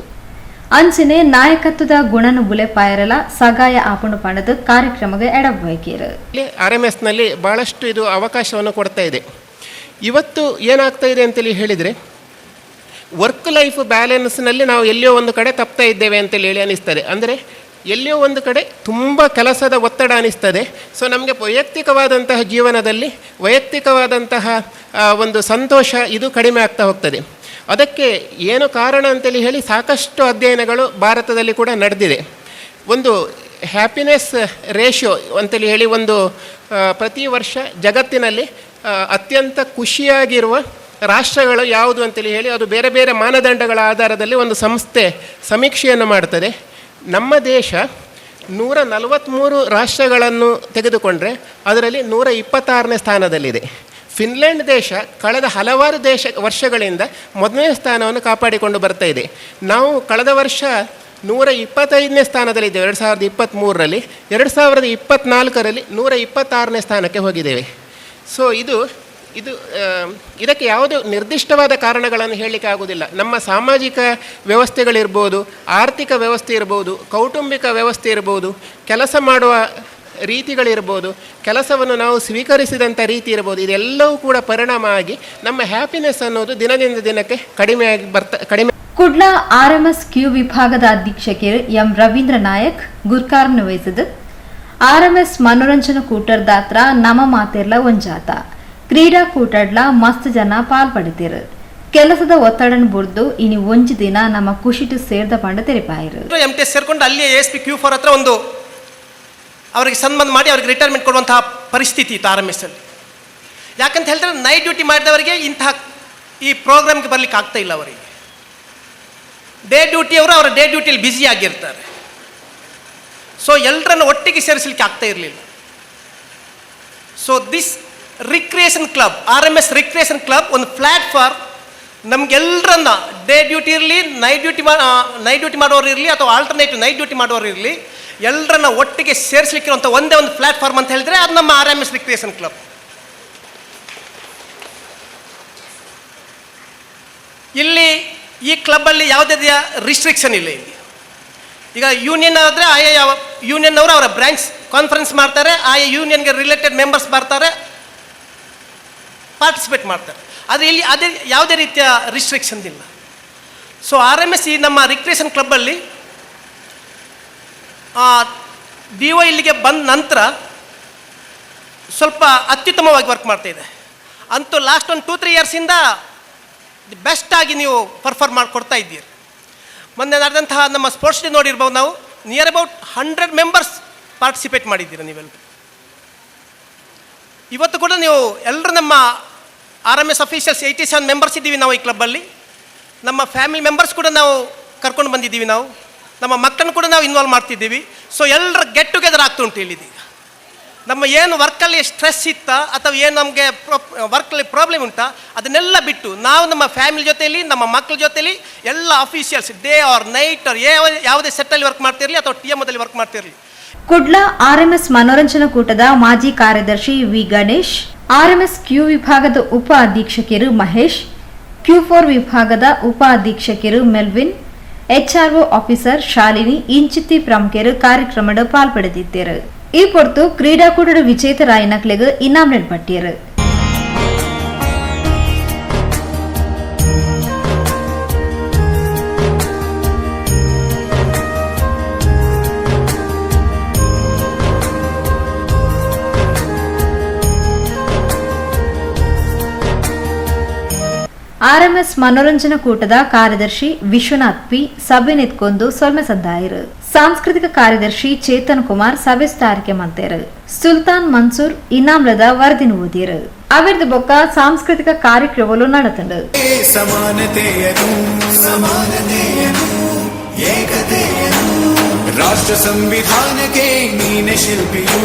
ಅಂಚನೆ ನಾಯಕತ್ವದ ಗುಣನು ಬುಲೆಪಾಯರಲ ಸಗಾಯ ಆಪುಂಡು ಪಣದು ಕಾರ್ಯಕ್ರಮಕ್ಕೆ ಎಡಬಯಕೇರು. RMSನಲ್ಲಿ ಭಾಳಷ್ಟು ಇದು ಅವಕಾಶವನ್ನು ಕೊಡ್ತಾ ಇದೆ. ಇವತ್ತು ಏನಾಗ್ತಾ ಇದೆ ಅಂತೇಳಿ ಹೇಳಿದರೆ, ವರ್ಕ್ ಲೈಫ್ ಬ್ಯಾಲೆನ್ಸ್ನಲ್ಲಿ ನಾವು ಎಲ್ಲಿಯೋ ಒಂದು ಕಡೆ ತಪ್ತಾ ಇದ್ದೇವೆ ಅಂತೇಳಿ ಹೇಳಿ ಅನ್ನಿಸ್ತದೆ. ಅಂದರೆ ಎಲ್ಲಿಯೋ ಒಂದು ಕಡೆ ತುಂಬ ಕೆಲಸದ ಒತ್ತಡ ಅನ್ನಿಸ್ತದೆ. ಸೊ ನಮಗೆ ವೈಯಕ್ತಿಕವಾದಂತಹ ಜೀವನದಲ್ಲಿ ವೈಯಕ್ತಿಕವಾದಂತಹ ಒಂದು ಸಂತೋಷ ಇದು ಕಡಿಮೆ ಆಗ್ತಾ ಹೋಗ್ತದೆ. ಅದಕ್ಕೆ ಏನು ಕಾರಣ ಅಂತೇಳಿ ಹೇಳಿ ಸಾಕಷ್ಟು ಅಧ್ಯಯನಗಳು ಭಾರತದಲ್ಲಿ ಕೂಡ ನಡೆದಿದೆ. ಒಂದು ಹ್ಯಾಪಿನೆಸ್ ರೇಷಿಯೋ ಅಂತೇಳಿ ಹೇಳಿ ಒಂದು ಪ್ರತಿ ವರ್ಷ ಜಗತ್ತಿನಲ್ಲಿ ಅತ್ಯಂತ ಖುಷಿಯಾಗಿರುವ ರಾಷ್ಟ್ರಗಳು ಯಾವುದು ಅಂತೇಳಿ ಹೇಳಿ ಅದು ಬೇರೆ ಬೇರೆ ಮಾನದಂಡಗಳ ಆಧಾರದಲ್ಲಿ ಒಂದು ಸಂಸ್ಥೆ ಸಮೀಕ್ಷೆಯನ್ನು ಮಾಡ್ತದೆ. ನಮ್ಮ ದೇಶ 143 ರಾಷ್ಟ್ರಗಳನ್ನು ತೆಗೆದುಕೊಂಡರೆ ಅದರಲ್ಲಿ 126ನೇ ಸ್ಥಾನದಲ್ಲಿದೆ. ಫಿನ್ಲ್ಯಾಂಡ್ ದೇಶ ಕಳೆದ ಹಲವಾರು ವರ್ಷಗಳಿಂದ ಮೊದಲನೇ ಸ್ಥಾನವನ್ನು ಕಾಪಾಡಿಕೊಂಡು ಬರ್ತಾ ಇದೆ. ನಾವು ಕಳೆದ ವರ್ಷ 125ನೇ ಸ್ಥಾನದಲ್ಲಿದ್ದೇವೆ 2023ರಲ್ಲಿ, 2024ರಲ್ಲಿ 126ನೇ ಸ್ಥಾನಕ್ಕೆ ಹೋಗಿದ್ದೇವೆ. ಸೊ ಇದು ಇದು ಇದಕ್ಕೆ ಯಾವುದೇ ನಿರ್ದಿಷ್ಟವಾದ ಕಾರಣಗಳನ್ನು ಹೇಳಲಿಕ್ಕೆ ಆಗುವುದಿಲ್ಲ. ನಮ್ಮ ಸಾಮಾಜಿಕ ವ್ಯವಸ್ಥೆಗಳಿರ್ಬೋದು, ಆರ್ಥಿಕ ವ್ಯವಸ್ಥೆ ಇರ್ಬೋದು, ಕೌಟುಂಬಿಕ ವ್ಯವಸ್ಥೆ ಇರ್ಬೋದು, ಕೆಲಸ ಮಾಡುವ ರೀತಿಗಳಿರ್ಬೋದು, ಕೆಲಸವನ್ನು ನಾವು ಸ್ವೀಕರಿಸಿದಂಥ ರೀತಿ ಇರ್ಬೋದು, ಇದೆಲ್ಲವೂ ಕೂಡ ಪರಿಣಾಮ ಆಗಿ ನಮ್ಮ ಹ್ಯಾಪಿನೆಸ್ ಅನ್ನೋದು ದಿನದಿಂದ ದಿನಕ್ಕೆ ಕಡಿಮೆಯಾಗಿ ಕಡಿಮೆ. ಕುಡ್ಲ RMS Q ವಿಭಾಗದ ಅಧ್ಯಕ್ಷಕರು ಎಂ ರವೀಂದ್ರ ನಾಯಕ್ ಗುರ್ಕಾರನ್ನು ವಹಿಸಿದ RMS ಮನೋರಂಜನಾ ಕೂಟರ್ದಾತ್ರ ನಮ ಮಾತೆರ್ಲ ಒಂಜಾತ ಕ್ರೀಡಾಕೂಟಡ್ಲ ಮಸ್ತ್ ಜನ ಪಾಲ್ ಪಡಿತೀರು. ಕೆಲಸದ ಒತ್ತಡನ್ ಬುಡ್ದು ಇನಿ ಒಂಜಿ ದಿನ ನಮ್ಮ ಖುಷಿಟು ಸೇರ್ದ ಪಂಡ ತೆರಿಪಾಯಿರು. MTS ಸೇರಿಕೊಂಡು ಅಲ್ಲಿ ASP Q4 ಹತ್ರ ಒಂದು ಅವರಿಗೆ ಸನ್ಮಾನ ಮಾಡಿ ಅವರಿಗೆ ರಿಟೈರ್ಮೆಂಟ್ ಕೊಡುವಂತಹ ಪರಿಸ್ಥಿತಿ ಇತ್ತು RMS ಅಲ್ಲಿ. ಯಾಕಂತ ಹೇಳಿದ್ರೆ ನೈಟ್ ಡ್ಯೂಟಿ ಮಾಡಿದವರಿಗೆ ಇಂತಹ ಈ ಪ್ರೋಗ್ರಾಮ್ಗೆ ಬರಲಿಕ್ಕೆ ಆಗ್ತಾ ಇಲ್ಲ ಅವರಿಗೆ. ಡೇ ಡ್ಯೂಟಿಯವರು ಅವರ ಡೇ ಡ್ಯೂಟಿಯಲ್ಲಿ ಬ್ಯುಸಿ ಆಗಿರ್ತಾರೆ. ಸೊ ಎಲ್ಲರನ್ನು ಒಟ್ಟಿಗೆ ಸೇರಿಸಲಿಕ್ಕೆ ಆಗ್ತಾ ಇರಲಿಲ್ಲ. So this recreation club, RMS recreation club ಒಂದು ಪ್ಲ್ಯಾಟ್ಫಾರ್ಮ್ ನಮಗೆಲ್ಲರನ್ನ, ಡೇ ಡ್ಯೂಟಿ ಇರಲಿ, ನೈಟ್ ಡ್ಯೂಟಿ ಮಾಡೋರು ಇರಲಿ ಅಥವಾ ಆಲ್ಟರ್ನೇಟಿವ್ ನೈಟ್ ಡ್ಯೂಟಿ ಮಾಡೋರು ಇರಲಿ, ಎಲ್ಲರನ್ನ ಒಟ್ಟಿಗೆ ಸೇರಿಸಲಿಕ್ಕಿರುವಂಥ ಒಂದೇ ಒಂದು ಪ್ಲ್ಯಾಟ್ಫಾರ್ಮ್ ಅಂತ ಹೇಳಿದ್ರೆ ಅದು ನಮ್ಮ ಆರ್ಎಂಎಸ್ ರಿಕ್ರಿಯೇಷನ್ ಕ್ಲಬ್. ಇಲ್ಲಿ ಈ ಕ್ಲಬ್ಬಲ್ಲಿ ಯಾವುದೇ ರಿಸ್ಟ್ರಿಕ್ಷನ್ ಇಲ್ಲ. ಇಲ್ಲಿ ಈಗ ಯೂನಿಯನ್ ಆದರೆ ಆಯಾ ಯಾವ ಯೂನಿಯನ್ ಅವರು ಅವರ ಬ್ರಾಂಚ್ ಕಾನ್ಫರೆನ್ಸ್ ಮಾಡ್ತಾರೆ, ಆಯಾ ಯೂನಿಯನ್ಗೆ ರಿಲೇಟೆಡ್ ಮೆಂಬರ್ಸ್ ಬರ್ತಾರೆ, ಪಾರ್ಟಿಸಿಪೇಟ್ ಮಾಡ್ತಾರೆ. ಆದರೆ ಇಲ್ಲಿ ಅದೇ ಯಾವುದೇ ರೀತಿಯ ರಿಸ್ಟ್ರಿಕ್ಷನ್ ಇಲ್ಲ. ಸೊ ಆರ್ಎಂಎಸ್ ಈ ನಮ್ಮ ರಿಕ್ರಿಯೇಷನ್ ಕ್ಲಬ್ಬಲ್ಲಿ ಡಿಒ ಇಲ್ಲಿಗೆ ಬಂದ ನಂತರ ಸ್ವಲ್ಪ ಅತ್ಯುತ್ತಮವಾಗಿ ವರ್ಕ್ ಮಾಡ್ತಾ ಇದೆ. ಅಂತೂ ಲಾಸ್ಟ್ ಒಂದು 2-3 ಇಯರ್ಸಿಂದ the best ಆಗಿ ನೀವು ಪರ್ಫಾರ್ಮ್ ಮಾಡಿಕೊಡ್ತಾ ಇದ್ದೀರಿ. ಮೊನ್ನೆ ನಡೆದಂತಹ ನಮ್ಮ ಸ್ಪೋರ್ಟ್ಸ್ ಡೇ ನೋಡಿರ್ಬೋದು ನಾವು, ನಿಯರ್ ಅಬೌಟ್ 100 ಮೆಂಬರ್ಸ್ ಪಾರ್ಟಿಸಿಪೇಟ್ ಮಾಡಿದ್ದೀರ ನೀವೆಲ್ಲರೂ. ಇವತ್ತು ಕೂಡ ನೀವು ಎಲ್ಲರೂ ನಮ್ಮ ಆರ್ಎಂಎಸ್ ಅಫೀಷಿಯಲ್ಸ್ 87 ಮೆಂಬರ್ಸ್ ಇದ್ದೀವಿ ನಾವು ಈ ಕ್ಲಬ್ಬಲ್ಲಿ. ನಮ್ಮ ಫ್ಯಾಮಿಲಿ ಮೆಂಬರ್ಸ್ ಕೂಡ ನಾವು ಕರ್ಕೊಂಡು ಬಂದಿದ್ದೀವಿ. ನಾವು ನಮ್ಮ ಮಕ್ಕಳನ್ನು ಕೂಡ ನಾವು ಇನ್ವಾಲ್ವ್ ಮಾಡ್ತಿದ್ದೀವಿ. ಸೊ ಎಲ್ಲರ ಗೆಟ್ ಟುಗೆದರ್ ಆಗ್ತಾ ಉಂಟು ಇಲ್ಲಿದ್ದೀಗ. ನಮ್ಮ ಏನು ವರ್ಕಲ್ಲಿ ಸ್ಟ್ರೆಸ್ ಇತ್ತಾ ಅಥವಾ ಏನು ನಮಗೆ ವರ್ಕಲ್ಲಿ ಪ್ರಾಬ್ಲಮ್ ಉಂಟಾ, ಅದನ್ನೆಲ್ಲ ಬಿಟ್ಟು ನಾವು ನಮ್ಮ ಫ್ಯಾಮಿಲಿ ಜೊತೆಯಲ್ಲಿ, ನಮ್ಮ ಮಕ್ಕಳ ಜೊತೆಯಲ್ಲಿ, ಎಲ್ಲ officials day or night R ಯಾವುದೇ ಸೆಟ್ಟಲ್ಲಿ ವರ್ಕ್ ಮಾಡ್ತಿರಲಿ ಅಥವಾ ಟಿಎಮ್ದಲ್ಲಿ ವರ್ಕ್ ಮಾಡ್ತಿರಲಿ. ಕುಡ್ಲ ಆರ್ಎಂಎಸ್ ಮನೋರಂಜನಾ ಕೂಟದ ಮಾಜಿ ಕಾರ್ಯದರ್ಶಿ ವಿ ಗಣೇಶ್, ಆರ್ಎಂಎಸ್ ಕ್ಯೂ ವಿಭಾಗದ ಉಪ ಅಧೀಕ್ಷಕರು ಮಹೇಶ್, ಕ್ಯೂ 4 ವಿಭಾಗದ ಉಪ ಅಧೀಕ್ಷಕರು ಮೆಲ್ವಿನ್, ಎಚ್ಆರ್ಒ ಆಫೀಸರ್ ಶಾಲಿನಿ ಇಂಚಿತ್ತಿ ಪ್ರಮುಖರು ಕಾರ್ಯಕ್ರಮದ ಪಾಲ್ಪಡೆದಿದ್ದರು. ಈ ಪೊರ್ತು ಕ್ರೀಡಾಕೂಟದ ವಿಜೇತರಾಯಿನಕ್ಲೆಗ್ ಇನಾಮ್ ಪಟ್ಟಿಯರು. ಆರ್ಎಂಎಸ್ ಮನೋರಂಜನಾ ಕೂಟದ ಕಾರ್ಯದರ್ಶಿ ವಿಶ್ವನಾಥ್ ಪಿ ಸಭೆ ನಿತ್ಕೊಂಡು ಸೊಲ್ಮೆ ಸಂದಾಯರು. ಸಾಂಸ್ಕೃತಿಕ ಕಾರ್ಯದರ್ಶಿ ಚೇತನ್ ಕುಮಾರ್ ಸಭೆ ತಾರಿಕೆ ಮಂತೇರು. ಸುಲ್ತಾನ್ ಮನ್ಸೂರ್ ಇನಾಮ್ಲದ ವರದಿನ ಓದಿರು. ಅವಿರ್ದ ಬೊಕ್ಕ ಸಾಂಸ್ಕೃತಿಕ ಕಾರ್ಯಕ್ರಮಗಳು ನಡೆತಂಡು. ಸಮಾನತೆಯನು, ಸಮಾನತೆಯನು, ಏಕತೆಯನು, ರಾಷ್ಟ್ರ ಸಂವಿಧಾನಕ್ಕೆ ನೀನೆ ಶಿಲ್ಪಿಯು,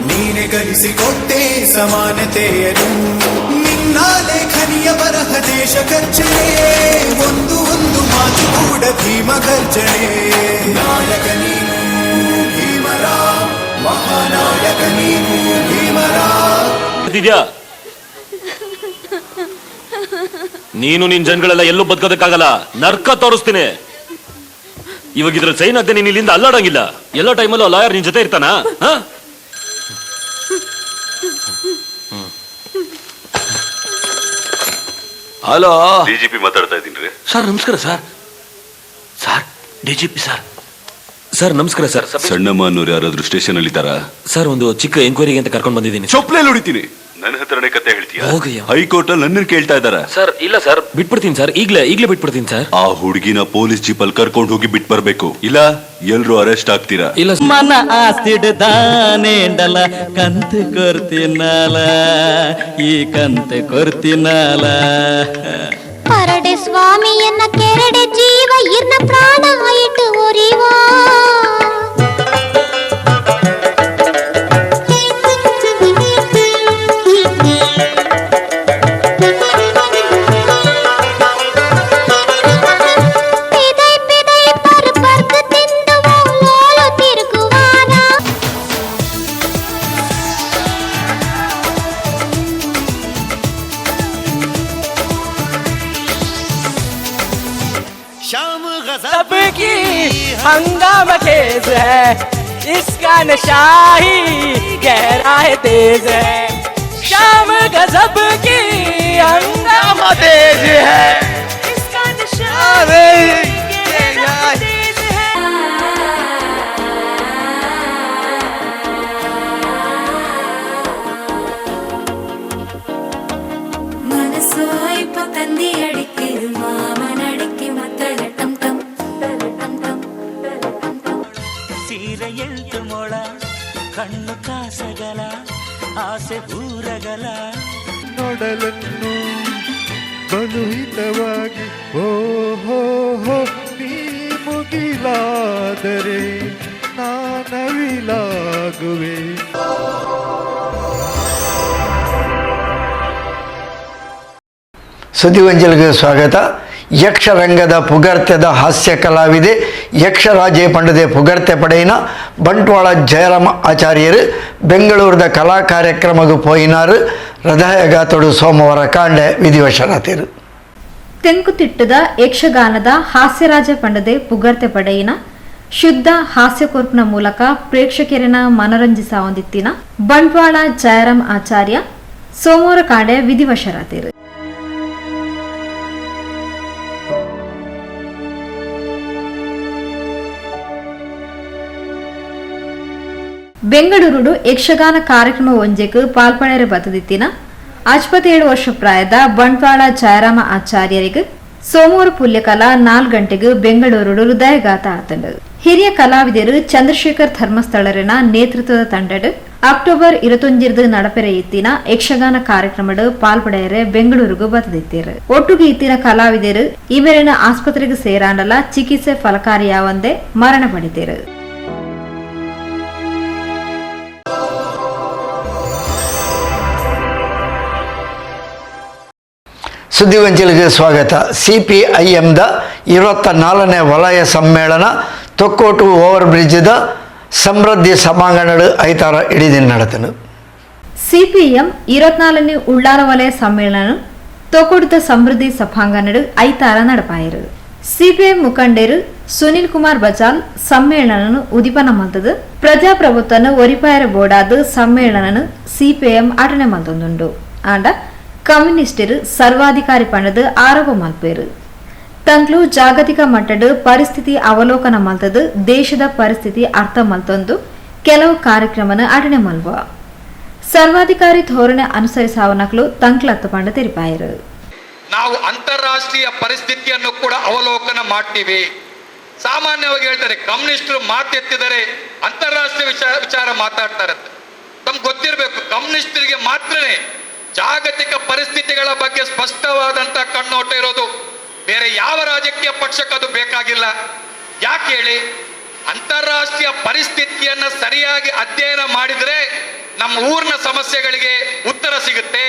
ನೀನೆ ಕಲಿಸಿಕೊಟ್ಟೆ ಸಮಾನತೆಯನು. ನಿನ್ನ ಲೇಖನಿಯ ಬರಹ ದೇಶ ಗರ್ಜನೆ, ಒಂದು ಒಂದು ಮಾತು ಕೂಡ ಭೀಮ ಗರ್ಜನೆ. ನಾಯಕ ನೀನು ಭೀಮರ, ಮಹಾನಾಯಕ ನೀನು ಭೀಮರ. ಇದ್ಯಾ ನೀನು ನಿನ್ ಜನಗಳೆಲ್ಲ ಎಲ್ಲೂ ಬದುಕೋದಕ್ಕಾಗಲ್ಲ. ನರ್ಕ ತೋರಿಸ್ತೀನಿ. ಇವಾಗ ಇದ್ರ ಸೈನ್ ಆಗದೆ ನೀನ್ ಇಲ್ಲಿಂದ ಅಲ್ಲಾಡಂಗಿಲ್ಲ. ಎಲ್ಲ ಟೈಮಲ್ಲೂ ಲಾಯರ್ ನಿನ್ ಜೊತೆ ಇರ್ತಾನ? ಹ? ಹಲೋ. ಡಿಜಿಪಿ ಮಾತಾಡ್ತಾ ಇದ್ದೀನಿ. ಸರ್, ನಮಸ್ಕಾರ sir. Sir, DGP sir. Sir, ನಮಸ್ಕಾರ ಸರ್. ಸಣ್ಣಮ್ಮ ಅನ್ನೋರು ಯಾರಾದ್ರೂ ಸ್ಟೇಷನ್ ಅಲ್ಲಿ ಇದ್ದಾರಾ? ಸರ್, ಒಂದು ಚಿಕ್ಕ ಎಂಕ್ವೈರಿಗೆ ಅಂತ ಕರ್ಕೊಂಡು ಬಂದಿದ್ದೀನಿ. ಚೊಪ್ಲೆಯಲ್ಲಿ ಹೊಡಿತೀನಿ. ನನ್ನ ಹತ್ರನೇ ಕತೆ ಹೇಳ್ತೀಯ? ಹೋಗಯ್ಯ. ಹೈಕೋರ್ಟ್ ಅಲ್ಲಿ ನನ್ನ ಕೇಳ್ತಾ ಇದಾರೆ. ಸರ್, ಇಲ್ಲ ಸರ್, ಬಿಟ್ಬಿಡ್ತೀನಿ ಸರ್. ಈಗಲೇ ಈಗಲೇ ಬಿಟ್ಬಿಡ್ತೀನಿ ಸರ್. ಆ ಹುಡುಗಿನ ಪೊಲೀಸ್ ಜೀಪ್ ಅಲ್ಲಿ ಕರ್ಕೊಂಡು ಹೋಗಿ ಬಿಟ್ ಬರ್ಬೇಕು, ಇಲ್ಲ ಎಲ್ರು ಅರೆಸ್ಟ್ ಆಗ್ತೀರಾ. ಇಲ್ಲ. ಮನ ಆಸ್ತಿಡ್ದಾನೇಂಡಲ ಕಂತು ಕೊರ್ತಿನಾಲ, ಈ ಕಂತು ಕೊರ್ತಿನಾಲ. ಪರಡೆ ಸ್ವಾಮಿಯನ್ನ ಕೆರಡೆ ಜೀವ ಇರ್ನ ಪ್ರಾಣ ಆಯಿತು ಒರಿವಾ. ಪಿದೈ ಪಿದೈ ಪರ್ ಪರ್ದು ತಿಂದುವೋ ಲೋಲು ತಿರುಗುವಾನ. सबकी हंगामा खेज है, इसका नशा ही गहरा है, तेज है। शाम गजब की हंगामा तेज है, इसका नशा गहरा तेज है। மனசோ இப்ப தந்தி அடிக்குது, மாமன் அடிக்கு மத்தல டம் டம் டம் டம் டம் டம். ಸೀರೆ ಎಂಟು ಮೊಳ, ಕಣ್ಣು ಕಾಸಗಲ, ಆಸೆ ಊರಗಲ. ನಿನ್ನೊಡಲನ್ನು ಬಲು ಹಿತವಾಗಿ ಓ ಹೋ ಹೋ ನೀ ಮುಗಿಲಾದರೆ ನಾನವಿಲಾಗುವೆ. ಸುದ್ದಿವಂಜಲಿಗೆ ಸ್ವಾಗತ. ಯಕ್ಷರಂಗದ ಪುಗರ್ತೆದ ಹಾಸ್ಯ ಕಲಾವಿದೆ ಯಕ್ಷರಾಜೇ ಪಂಡದೆ ಪುಗರ್ತೆ ಪಡೆಯಿನ ಬಂಟ್ವಾಳ ಜಯರಾಮ ಆಚಾರ್ಯರು ಬೆಂಗಳೂರದ ಕಲಾ ಕಾರ್ಯಕ್ರಮಕ್ಕೆ ಪೋಯಿನಾರು ಹೃದಯಘಾತೋಡು ಸೋಮವಾರ ಕಾಂಡೆ ವಿಧಿವಶರಾತಿರು. ತೆಂಕುತಿಟ್ಟದ ಯಕ್ಷಗಾನದ ಹಾಸ್ಯರಾಜ ಪಂಡದೆ ಪುಗರ್ತೆ ಪಡೆಯಿನ ಶುದ್ಧ ಹಾಸ್ಯಕೊರ್ಪ್ನ ಮೂಲಕ ಪ್ರೇಕ್ಷಕರನ್ನ ಮನರಂಜಿಸ ಹೊಂದಿತ್ತಿನ ಬಂಟ್ವಾಳ ಜಯರಾಮ್ ಆಚಾರ್ಯ ಸೋಮವಾರ ಕಾಂಡೆ ವಿಧಿವಶರಾತಿರು. ಬೆಂಗಳೂರುಡು ಯಕ್ಷಗಾನ ಕಾರ್ಯಕ್ರಮ ಒಂಜೆಕ್ ಪಾಲ್ಪಡೆರ ಬತ್ತದಿತ್ತಿನ 57 ವರ್ಷ ಪ್ರಾಯದ ಬಂಟ್ವಾಳ ಜಯರಾಮ ಆಚಾರ್ಯರಿಗೆ ಸೋಮವಾರ ಪುಲ್ಯಕಾಲ 4 ಗಂಟೆಗೆ ಬೆಂಗಳೂರುಡು ಹೃದಯಘಾತ ಆತಂಡು. ಹಿರಿಯ ಕಲಾವಿದರು ಚಂದ್ರಶೇಖರ್ ಧರ್ಮಸ್ಥಳರನ ನೇತೃತ್ವದ ತಂಡಡು ಅಕ್ಟೋಬರ್ 21 നടಪೆರೆ ಇತ್ತಿನ ಯಕ್ಷಗಾನ ಕಾರ್ಯಕ್ರಮಡು ಪಾಲ್ಪಡೆಯರೆ ಬೆಂಗಳೂರುಗು ಬತ್ತದಿತ್ತೀರು. ಒಟ್ಟುಗೆ ಇತ್ತಿನ ಕಲಾವಿದರು ಇವೆರನ ಆಸ್ಪತ್ರೆಗೆ ಸೇರಾಂಡಲ ಚಿಕಿತ್ಸೆ ಫಲಕಾರಿಯಾವಂದೇ ಮರಣ ಪಡಿತೀರು. ಸುದ್ದಿವಂಚಲಿಗೆ ಸ್ವಾಗತ. ಸಿಪಿಐಎಂದ 24ನೇ ವಲಯ ಸಮ್ಮೇಳನ ತೊಕ್ಕೋಟು ಓವರ್ ಬ್ರಿಡ್ಜ್ದ ಸಮೃದ್ಧಿ ಸಭಾಂಗಣ ಐತಾರ ಇಡೀ ದಿನ ನಡೆತನು. ಸಿಪಿಎಂ 24ನೇ ಉಳ್ಳಾಲ ವಲಯ ಸಮ್ಮೇಳನ ತೊಕೊಡುತ ಸಮೃದ್ಧಿ ಸಭಾಂಗಣಡು ಐತಾರ ನಡಪಾಯರು. ಸಿಪಿಎಂ ಮುಖಂಡರು ಸುನಿಲ್ ಕುಮಾರ್ ಬಜಾಲ್ ಸಮ್ಮೇಳನ ಉದಿಪನ ಮಲ್ತದು ಪ್ರಜಾಪ್ರಭುತ್ವನು ಒರಿಪಾಯರ ಬೋಡಾದ ಸಮ್ಮೇಳನ ಸಿಪಿಎಂ ಅಟನೆ ಮಲ್ತೊಂದುಂಡು. ಆಂಡ ಕಮ್ಯುನಿಸ್ಟರು ಸರ್ವಾಧಿಕಾರಿ ಪಣದು ಆರೋಪ ಮಲ್ಪೇರು. ತಂಗ್ಲು ಜಾಗತಿಕ ಮಟ್ಟದ ಪರಿಸ್ಥಿತಿ ಅವಲೋಕನ ಮಲ್ತದು ದೇಶದ ಪರಿಸ್ಥಿತಿ ಅರ್ಥ ಮಲ್ತೊಂದು ಕೆಲವು ಕಾರ್ಯಕ್ರಮನ ಅಟನೆ ಮಲ್ವ ಸರ್ವಾಧಿಕಾರಿ ಧೋರಣೆ ಅನುಸರಿಸಾವನಕ್ಲು ತಂಕ್ಲತ್ತು ಪಂಡ ತೆರಿಪಾಯರು. ನಾವು ಅಂತಾರಾಷ್ಟ್ರೀಯ ಪರಿಸ್ಥಿತಿಯನ್ನು ಕೂಡ ಅವಲೋಕನ ಮಾಡ್ತೀವಿ. ಸಾಮಾನ್ಯವಾಗಿ ಹೇಳ್ತಾರೆ, ಕಮ್ಯುನಿಸ್ಟರು ಮಾತೆತ್ತಿದರೆ ಅಂತಾರಾಷ್ಟ್ರೀಯ ವಿಚಾರ ಮಾತಾಡ್ತಾರಂತೆ. ತಮ್ಗೆ ಗೊತ್ತಿರಬೇಕು, ಕಮ್ಯುನಿಸ್ಟರಿಗೆ ಮಾತ್ರನೇ ಜಾಗತಿಕ ಪರಿಸ್ಥಿತಿಗಳ ಬಗ್ಗೆ ಸ್ಪಷ್ಟವಾದಂಥ ಕಣ್ಣೋಟ ಇರೋದು. ಬೇರೆ ಯಾವ ರಾಜಕೀಯ ಪಕ್ಷಕ್ಕೆ ಅದು ಬೇಕಾಗಿಲ್ಲ. ಯಾಕೆ ಹೇಳಿ? ಅಂತಾರಾಷ್ಟ್ರೀಯ ಪರಿಸ್ಥಿತಿಯನ್ನು ಸರಿಯಾಗಿ ಅಧ್ಯಯನ ಮಾಡಿದರೆ ನಮ್ಮ ಊರಿನ ಸಮಸ್ಯೆಗಳಿಗೆ ಉತ್ತರ ಸಿಗುತ್ತೆ,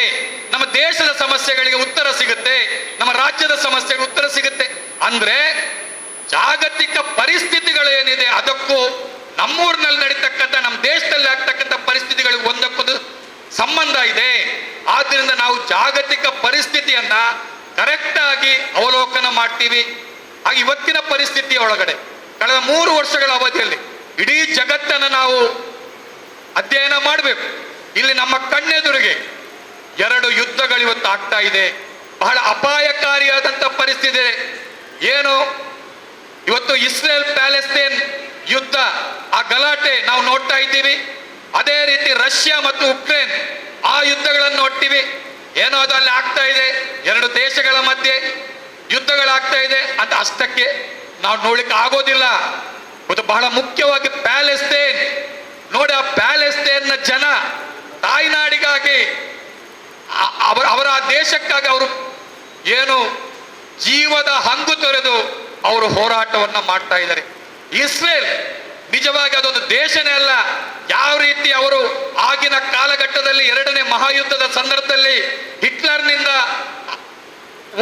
ನಮ್ಮ ದೇಶದ ಸಮಸ್ಯೆಗಳಿಗೆ ಉತ್ತರ ಸಿಗುತ್ತೆ, ನಮ್ಮ ರಾಜ್ಯದ ಸಮಸ್ಯೆಗೆ ಉತ್ತರ ಸಿಗುತ್ತೆ. ಅಂದ್ರೆ ಜಾಗತಿಕ ಪರಿಸ್ಥಿತಿಗಳೇನಿದೆ ಅದಕ್ಕೂ ನಮ್ಮೂರಿನಲ್ಲಿ ನಡೀತಕ್ಕಂಥ, ನಮ್ಮ ದೇಶದಲ್ಲಿ ಆಗ್ತಕ್ಕಂಥ ಪರಿಸ್ಥಿತಿಗಳಿಗೆ ಒಂದಕ್ಕೊಂದು ಸಂಬಂಧ ಇದೆ. ಆದ್ರಿಂದ ನಾವು ಜಾಗತಿಕ ಪರಿಸ್ಥಿತಿಯನ್ನ ಕರೆಕ್ಟಾಗಿ ಅವಲೋಕನ ಮಾಡ್ತೀವಿ. ಹಾಗೆ ಇವತ್ತಿನ ಪರಿಸ್ಥಿತಿಯ ಒಳಗಡೆ ಕಳೆದ 3 ವರ್ಷಗಳ ಅವಧಿಯಲ್ಲಿ ಇಡೀ ಜಗತ್ತನ್ನು ನಾವು ಅಧ್ಯಯನ ಮಾಡಬೇಕು. ಇಲ್ಲಿ ನಮ್ಮ ಕಣ್ಣೆದುರಿಗೆ 2 ಯುದ್ಧಗಳು ಇವತ್ತು ಆಗ್ತಾ ಇದೆ. ಬಹಳ ಅಪಾಯಕಾರಿಯಾದಂಥ ಪರಿಸ್ಥಿತಿ ಇದೆ. ಏನು ಇವತ್ತು ಇಸ್ರೇಲ್ ಪ್ಯಾಲೆಸ್ತೇನ್ ಯುದ್ಧ, ಆ ಗಲಾಟೆ ನಾವು ನೋಡ್ತಾ ಇದ್ದೀವಿ. ಅದೇ ರೀತಿ ರಷ್ಯಾ ಮತ್ತು ಉಕ್ರೇನ್ ಆ ಯುದ್ಧಗಳನ್ನು ನೋಡ್ತೀವಿ. ಏನೋ ಅದು ಅಲ್ಲಿ ಆಗ್ತಾ ಇದೆ, 2 ದೇಶಗಳ ಮಧ್ಯೆ ಯುದ್ಧಗಳಾಗ್ತಾ ಇದೆ ಅಂತ ಅಷ್ಟಕ್ಕೆ ನಾವು ನೋಡ್ಲಿಕ್ಕೆ ಆಗೋದಿಲ್ಲ. ಮತ್ತು ಬಹಳ ಮುಖ್ಯವಾಗಿ ಪ್ಯಾಲೆಸ್ತೇನ್ ನೋಡಿ, ಆ ಪ್ಯಾಲೆಸ್ತೇನ್ನ ಜನ ತಾಯ್ನಾಡಿಗಾಗಿ, ಅವರ ಆ ದೇಶಕ್ಕಾಗಿ ಅವರು ಏನು ಜೀವದ ಹಂಗು ತೊರೆದು ಅವರು ಹೋರಾಟವನ್ನ ಮಾಡ್ತಾ ಇದ್ದಾರೆ. ಇಸ್ರೇಲ್ ನಿಜವಾಗಿ ಅದೊಂದು ದೇಶನೇ ಅಲ್ಲ. ಯಾವ ರೀತಿ ಅವರು ಆಗಿನ ಕಾಲಘಟ್ಟದಲ್ಲಿ 2ನೇ ಮಹಾಯುದ್ಧದ ಸಂದರ್ಭದಲ್ಲಿ ಹಿಟ್ಲರ್ನಿಂದ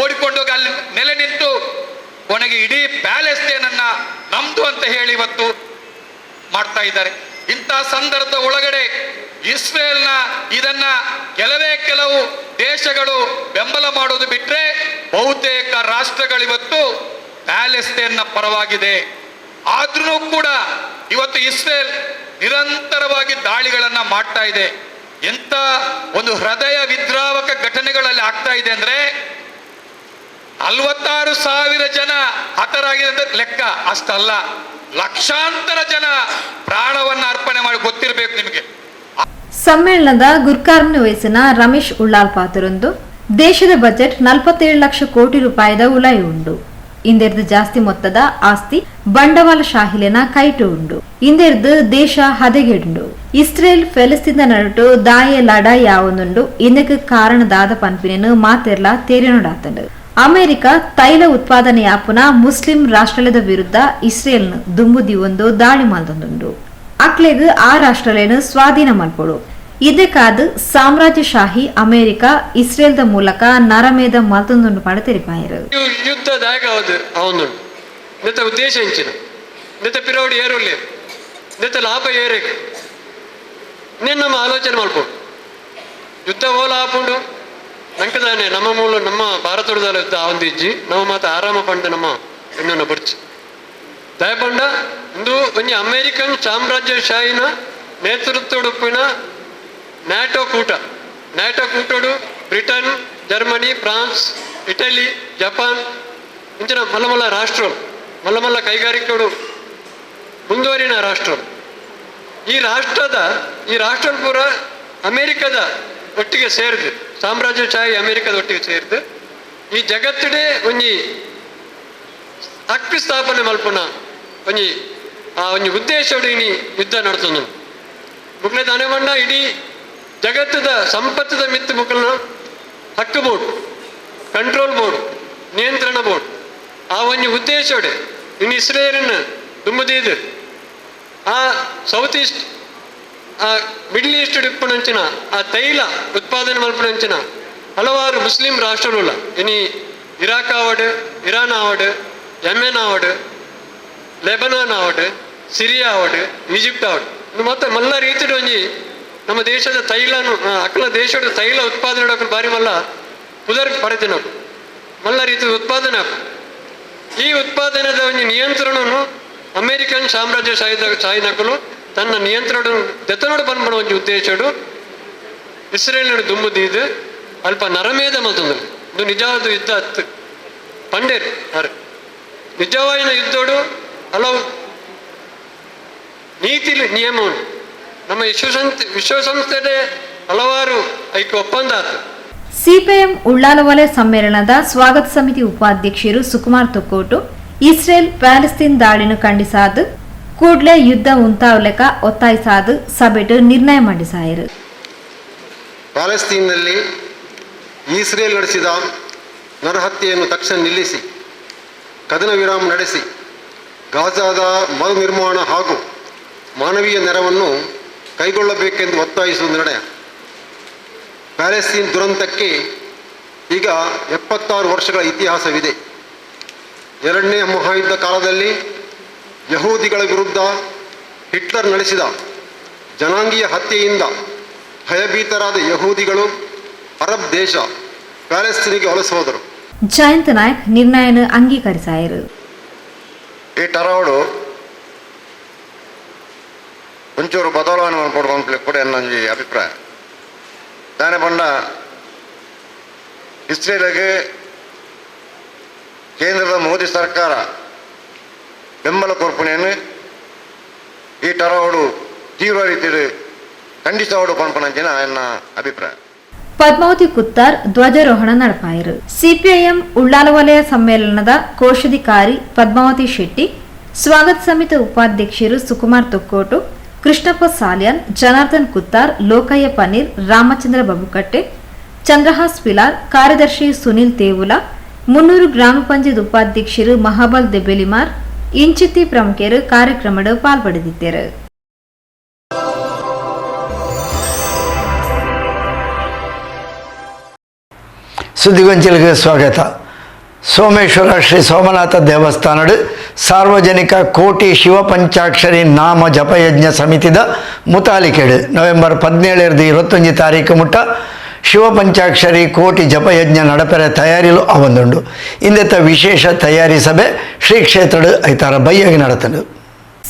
ಓಡಿಕೊಂಡೋಗಿ ಅಲ್ಲಿ ನೆಲೆ ನಿಂತು ಕೊನೆಗೆ ಇಡೀ ಪ್ಯಾಲೆಸ್ತೇನನ್ನ ನಮ್ದು ಅಂತ ಹೇಳಿ ಇವತ್ತು ಮಾಡ್ತಾ ಇದ್ದಾರೆ. ಇಂಥ ಸಂದರ್ಭದ ಒಳಗಡೆ ಇಸ್ರೇಲ್ನ ಇದನ್ನ ಕೆಲವೇ ಕೆಲವು ದೇಶಗಳು ಬೆಂಬಲ ಮಾಡೋದು ಬಿಟ್ರೆ ಬಹುತೇಕ ರಾಷ್ಟ್ರಗಳಿವತ್ತು ಪ್ಯಾಲೆಸ್ತೇನ್ನ ಪರವಾಗಿದೆ. ಆದ್ರೂ ಕೂಡ ಇವತ್ತು ಇಸ್ರೇಲ್ ನಿರಂತರವಾಗಿ ದಾಳಿಗಳನ್ನ ಮಾಡ್ತಾ ಇದೆ. ಎಂಥ ಒಂದು ಹೃದಯ ವಿದ್ರಾವಕ ಘಟನೆಗಳಲ್ಲಿ ಆಗ್ತಾ ಇದೆ ಅಂದ್ರೆ 46,000 ಜನ ಹತರಾಗಿದೆ ಅಂತ ಲೆಕ್ಕ ಅಷ್ಟಲ್ಲ, ಲಕ್ಷಾಂತರ ಜನ ಪ್ರಾಣವನ್ನ ಅರ್ಪಣೆ ಮಾಡಿ ಗೊತ್ತಿರಬೇಕು ನಿಮಗೆ. ಸಮ್ಮೇಳನದ ಗುರ್ಕಾರ್ಮಿ ವಹಿಸಿನ ರಮೇಶ್ ಉಳ್ಳಾಲ್ ಪಾತ್ರರೊಂದು ದೇಶದ ಬಜೆಟ್ 47 ಲಕ್ಷ ಕೋಟಿ ರೂಪಾಯಿದ ಉಲಾಯಿ ಉಂಡು. ಇಂದೆರ್ದು ಜಾಸ್ತಿ ಮೊತ್ತದ ಆಸ್ತಿ ಬಂಡವಾಳಶಾಹಿಲೆನ ಕೈಟು ಉಂಡು. ಇಂದೆರ್ದು ದೇಶ ಹದಗೆಡುಂಡು. ಇಸ್ರೇಲ್ ಫೆಲಿಸ್ತೀನ್ ನಡುಟು ದಾಯೆ ಲಡಾಯಿ ಆವೊಂದುಂಡು. ಇಂದಕ್ಕೆ ಕಾರಣದಾದ ಪನ್ಪಿನೆನ್ ಮಾತೆರ್ಲಾ ತೇರಿನೊಡಾತಂಡು. ಅಮೆರಿಕ ತೈಲ ಉತ್ಪಾದನೆಯಾಪುನ ಮುಸ್ಲಿಂ ರಾಷ್ಟ್ರಲದ ವಿರುದ್ಧ ಇಸ್ರೇಲ್ನ್ ದುಂಬು ದಿವೊಂದು ದಾಳಿ ಮಲ್ತೊಂದುಂಡು. ಅಕ್ಲೆಗ್ ಆ ರಾಷ್ಟ್ರಲೇನು ಸ್ವಾಧೀನ ಮಲ್ಪೊಡು. ಇದಕ್ಕಾದ ಸಾಮ್ರಾಜ್ಯಶಾಹಿ ಅಮೆರಿಕ ಇಸ್ರೇಲ್ದ ಮೂಲಕ ನರಮೇಧ ಮಲ್ತೊಂದುಂಡು ಪಂಡ ತೆರಿಪಾಯರು. ಯುದ್ಧ ದಾಯಕ ಅವನು ನೆತ್ತ ಉದ್ದೇಶ ಇಂಚಿನ ನೆತ್ತ ಪಿರೋಡಿ ಏರುಲ್ಲೇರು ನೆತ್ತ ಲಾಭ ಏರೇಕು ಇನ್ನೇನು ನಮ್ಮ ಆಲೋಚನೆ ಮಾಡ್ಕೊಂಡು ಯುದ್ಧ ಓಲ ಆಪುಂಡು ನಂಕದಾನೆ ನಮ್ಮ ಮೂಲ ನಮ್ಮ ಭಾರತದ ಯುದ್ಧ ಆವೊಂದು ಇಜ್ಜಿ ನಮ್ಮ ಮಾತ ಆರಾಮ ಪಂಡ ನಮ್ಮ ಹೆಣ್ಣನ್ನು ಬರ್ಚಿ ದಯಪಂಡ ಇಂದು ಒಂಜಿ ಅಮೇರಿಕನ್ ಸಾಮ್ರಾಜ್ಯಶಾಹಿನ ನೇತೃತ್ವಡುಪ್ಪಿನ ನ್ಯಾಟೋ ಕೂಟ. ನ್ಯಾಟೋ ಕೂಟಡು Britain, Germany, France, Italy, Japan ಇಂಚಿನ ಮಲ್ಲ ಮಲ್ಲ ರಾಷ್ಟ್ರಗಳು, ಮಲ್ಲ ಮಲ್ಲ ಕೈಗಾರಿಕೆಗಳು ಮುಂದುವರಿನ ರಾಷ್ಟ್ರಗಳು. ಈ ರಾಷ್ಟ್ರ ಪೂರ ಅಮೇರಿಕದ ಒಟ್ಟಿಗೆ ಸೇರಿದು, ಸಾಮ್ರಾಜ್ಯಶಾಹಿ ಅಮೇರಿಕದ ಒಟ್ಟಿಗೆ ಸೇರಿದು ಈ ಜಗತ್ತಿಡೆ ಒಂಜಿ ಹಕ್ಕು ಸ್ಥಾಪನೆ ಮಲ್ಪುನ ಒಂಜಿ ಆ ಒಂಜಿ ಉದ್ದೇಶಡು ಇನಿ ಯುದ್ಧ ನಡೆಸೋದು. ಮುಕ್ಲೆ ದಾನೆ ಇಡೀ ಜಗತ್ತದ ಸಂಪತ್ತದ ಮಿತ್ತು ಮುಕ್ಕಲನ ಹಕ್ಕು board, control board, ನಿಯಂತ್ರಣ ಬೋರ್ಡ್ ಆ ಒಂಜಿ ಉದ್ದೇಶೋಡೆ ಇನ್ನು ಇಸ್ರೇಲನ್ನು ದುಂಬುದೀದು ಆ ಸೌತ್ ಈಸ್ಟ್ ಆ ಮಿಡ್ಲ್ ಈಸ್ಟ್ ಇಪ್ಪುನಂಚಿನ ಆ ತೈಲ ಉತ್ಪಾದನೆ ಮಲ್ಪುನಂಚಿನ ಹಲವಾರು ಮುಸ್ಲಿಂ ರಾಷ್ಟ್ರಗಳು ಇನಿ ಇರಾಕ್ ಆವಡ್, ಇರಾನ್ ಆವಡ್, ಯೆಮೆನ್ ಆವಡ್, ಲೆಬನಾನ್ ಆವಡ್, ಸಿರಿಯಾ ಆವಡ್, ಈಜಿಪ್ಟ್ ಆವಡ್, ಇನ್ನು ಮತ್ತೆ ಮಲ್ಲ ರೀತಿಡ್ ಒಂಜಿ ನಮ್ಮ ದೇಶದ ತೈಲನು ಅಕಲ ದೇಶದ ತೈಲ ಉತ್ಪಾದನೆ ಬಾರಿ ಮಲ್ಲ ಪುದರ್ ಪಡೆದಿನಕು ಮಲ್ಲ ರೀತಿಯ ಉತ್ಪಾದನೆ. ಈ ಉತ್ಪಾದನೆದ ಒಂಜಿ ನಿಯಂತ್ರಣವನ್ನು ಅಮೇರಿಕನ್ ಸಾಮ್ರಾಜ್ಯ ಸಾಯಿನಕಲು ತನ್ನ ನಿಯಂತ್ರಣ ದೆತ್ತನೋಡು ಪನ್ಪಣ ಒಂಜಿ ಉದ್ದೇಶಡು ಇಸ್ರೇಲ್ನಡು ದುಂಬುದೀದು ಅಲ್ಪ ನರಮೇಧ ಮಲ್ತೊಂದು. ಇದು ನಿಜವಾದ ಯುದ್ಧ ಅತ್ತು ಪಂಡೇರ್ ಅರ್ ನಿಜವಾಯಿನ ಯುದ್ಧೋಡು ಹಲವು ನೀತಿ ನಿಯಮ ಉಂಟು. ನಮ್ಮ ವಿಶ್ವಸಂಸ್ಥೆ ಹಲವಾರು ಐಕ್ಯ ಒಪ್ಪಂದ ಆತು. ಸಿಪಿಎಂ ಉಳ್ಳಾಲ ವಲಯ ಸಮ್ಮೇಳನದ ಸ್ವಾಗತ ಸಮಿತಿ ಉಪಾಧ್ಯಕ್ಷರು ಸುಕುಮಾರ್ ತೊಕ್ಕೋಟು ಇಸ್ರೇಲ್ ಪ್ಯಾಲೆಸ್ತೀನ್ ದಾಳಿನ ಖಂಡಿಸಾದು ಕೂಡ್ಲೆ ಯುದ್ಧ ಉಂತಾವಲೆಕ ಒತ್ತಾಯಿಸಾದು ಸಭೆಟ್ ನಿರ್ಣಯ ಮಂಡಿಸಾಯರು. ಪ್ಯಾಲೆಸ್ತೀನ್ನಲ್ಲಿ ಇಸ್ರೇಲ್ ನಡೆಸಿದ ನರಹತ್ಯೆಯನ್ನು ತಕ್ಷಣ ನಿಲ್ಲಿಸಿ, ಕದನ ವಿರಾಮ ನಡೆಸಿ, ಗಾಜಾದ ಮರು ನಿರ್ಮಾಣ ಹಾಗೂ ಮಾನವೀಯ ನೆರವನ್ನು ಕೈಗೊಳ್ಳಬೇಕೆಂದು ಒತ್ತಾಯಿಸುವ ನಿರ್ಣಯ. ಪ್ಯಾಲೆಸ್ತೀನ್ ದುರಂತಕ್ಕೆ ಈಗ 76 ವರ್ಷಗಳ ಇತಿಹಾಸವಿದೆ. ಎರಡನೇ ಮಹಾಯುದ್ಧ ಕಾಲದಲ್ಲಿ ಯಹೂದಿಗಳ ವಿರುದ್ಧ ಹಿಟ್ಲರ್ ನಡೆಸಿದ ಜನಾಂಗೀಯ ಹತ್ಯೆಯಿಂದ ಭಯಭೀತರಾದ ಯಹೂದಿಗಳು ಅರಬ್ ದೇಶ ಪ್ಯಾಲೆಸ್ತೀನಿಗೆ ವಲಸೆ ಹೋದರು. ಜಯಂತ್ ನಾಯಕ್ ನಿರ್ಣಯನ ಅಂಗೀಕರಿಸಾಯರು. ಈ ಟರವಡು ಒಂಚೂರು ಬದಲಾವಣೆ ಮಲ್ಪೊಡು ಕೂಡ ಎನ್ನೊಂಜಿ ಅಭಿಪ್ರಾಯ. ದಾನೆ ಪಂಡ ಇಸ್ರೇಲ್ಗೆ ಕೇಂದ್ರದ ಮೋದಿ ಸರ್ಕಾರ ಬೆಂಬಲ ಕೊರ್ಪುನೇನು ಈ ಟರವಡು ತೀವ್ರ ರೀತಿಯಲ್ಲಿ ಖಂಡಿಸವಡು ಪನ್ಪನಂಚಿನ ಎನ್ನ ಅಭಿಪ್ರಾಯ. ಪದ್ಮಾವತಿ ಕುತ್ತಾರ್ ಧ್ವಜಾರೋಹಣ നടപ്പാಯರು. ಸಿಪಿಐಎಂ ಉಳ್ಳಾಲ ವಲಯ ಸಮ್ಮೇಳನದ ಕೋಶಾಧಿಕಾರಿ ಪದ್ಮಾವತಿ ಶೆಟ್ಟಿ, ಸ್ವಾಗತ ಸಮಿತಿ ಉಪಾಧ್ಯಕ್ಷರು ಸುಕುಮಾರ್ ತೊಕ್ಕೋಟು, ಕೃಷ್ಣಪ್ಪ ಸಾಲ್ಯಾನ್, ಜನಾರ್ದನ್ ಕುತ್ತಾರ್, ಲೋಕಯ್ಯ ಪನೀರ್, ರಾಮಚಂದ್ರ ಬಬುಕಟ್ಟೆ, ಚಂದ್ರಹಾಸ್ ಪಿಲಾರ್, ಕಾರ್ಯದರ್ಶಿ ಸುನಿಲ್ ತೇವುಲ, ಮುನ್ನೂರು ಗ್ರಾಮ ಪಂಚಾಯತ್ ಉಪಾಧ್ಯಕ್ಷರು ಮಹಾಬಲ್ ದೆಬೆಲಿಮಾರ್ ಇಂಚಿತ್ತಿ ಪ್ರಮುಖರು ಕಾರ್ಯಕ್ರಮದ ಪಾಲ್ಪಡೆದಿದ್ದರು. ಸುದ್ದಿಗೊಂಚಿಲಿಗೆ ಸ್ವಾಗತ. ಸೋಮೇಶ್ವರ ಶ್ರೀ ಸೋಮನಾಥ ದೇವಸ್ಥಾನಡು ಸಾರ್ವಜನಿಕ ಕೋಟಿ ಶಿವಪಂಚಾಕ್ಷರಿ ನಾಮ ಜಪಯಜ್ಞ ಸಮಿತಿದ ಮುತಾಲಿಕೆಡು ನವೆಂಬರ್ 17 21 ತಾರೀಕು ಮುಟ್ಟ ಶಿವಪಂಚಾಕ್ಷರಿ ಕೋಟಿ ಜಪಯಜ್ಞ ನಡಪೆರೆ ತಯಾರಿಲು ಅವಂದುಂಡು. ಇಂದೆತ್ತ ವಿಶೇಷ ತಯಾರಿ ಸಭೆ ಶ್ರೀ ಕ್ಷೇತ್ರದ ಐತಾರ ಬಯ್ಯಾಗಿ ನಡೆತನು.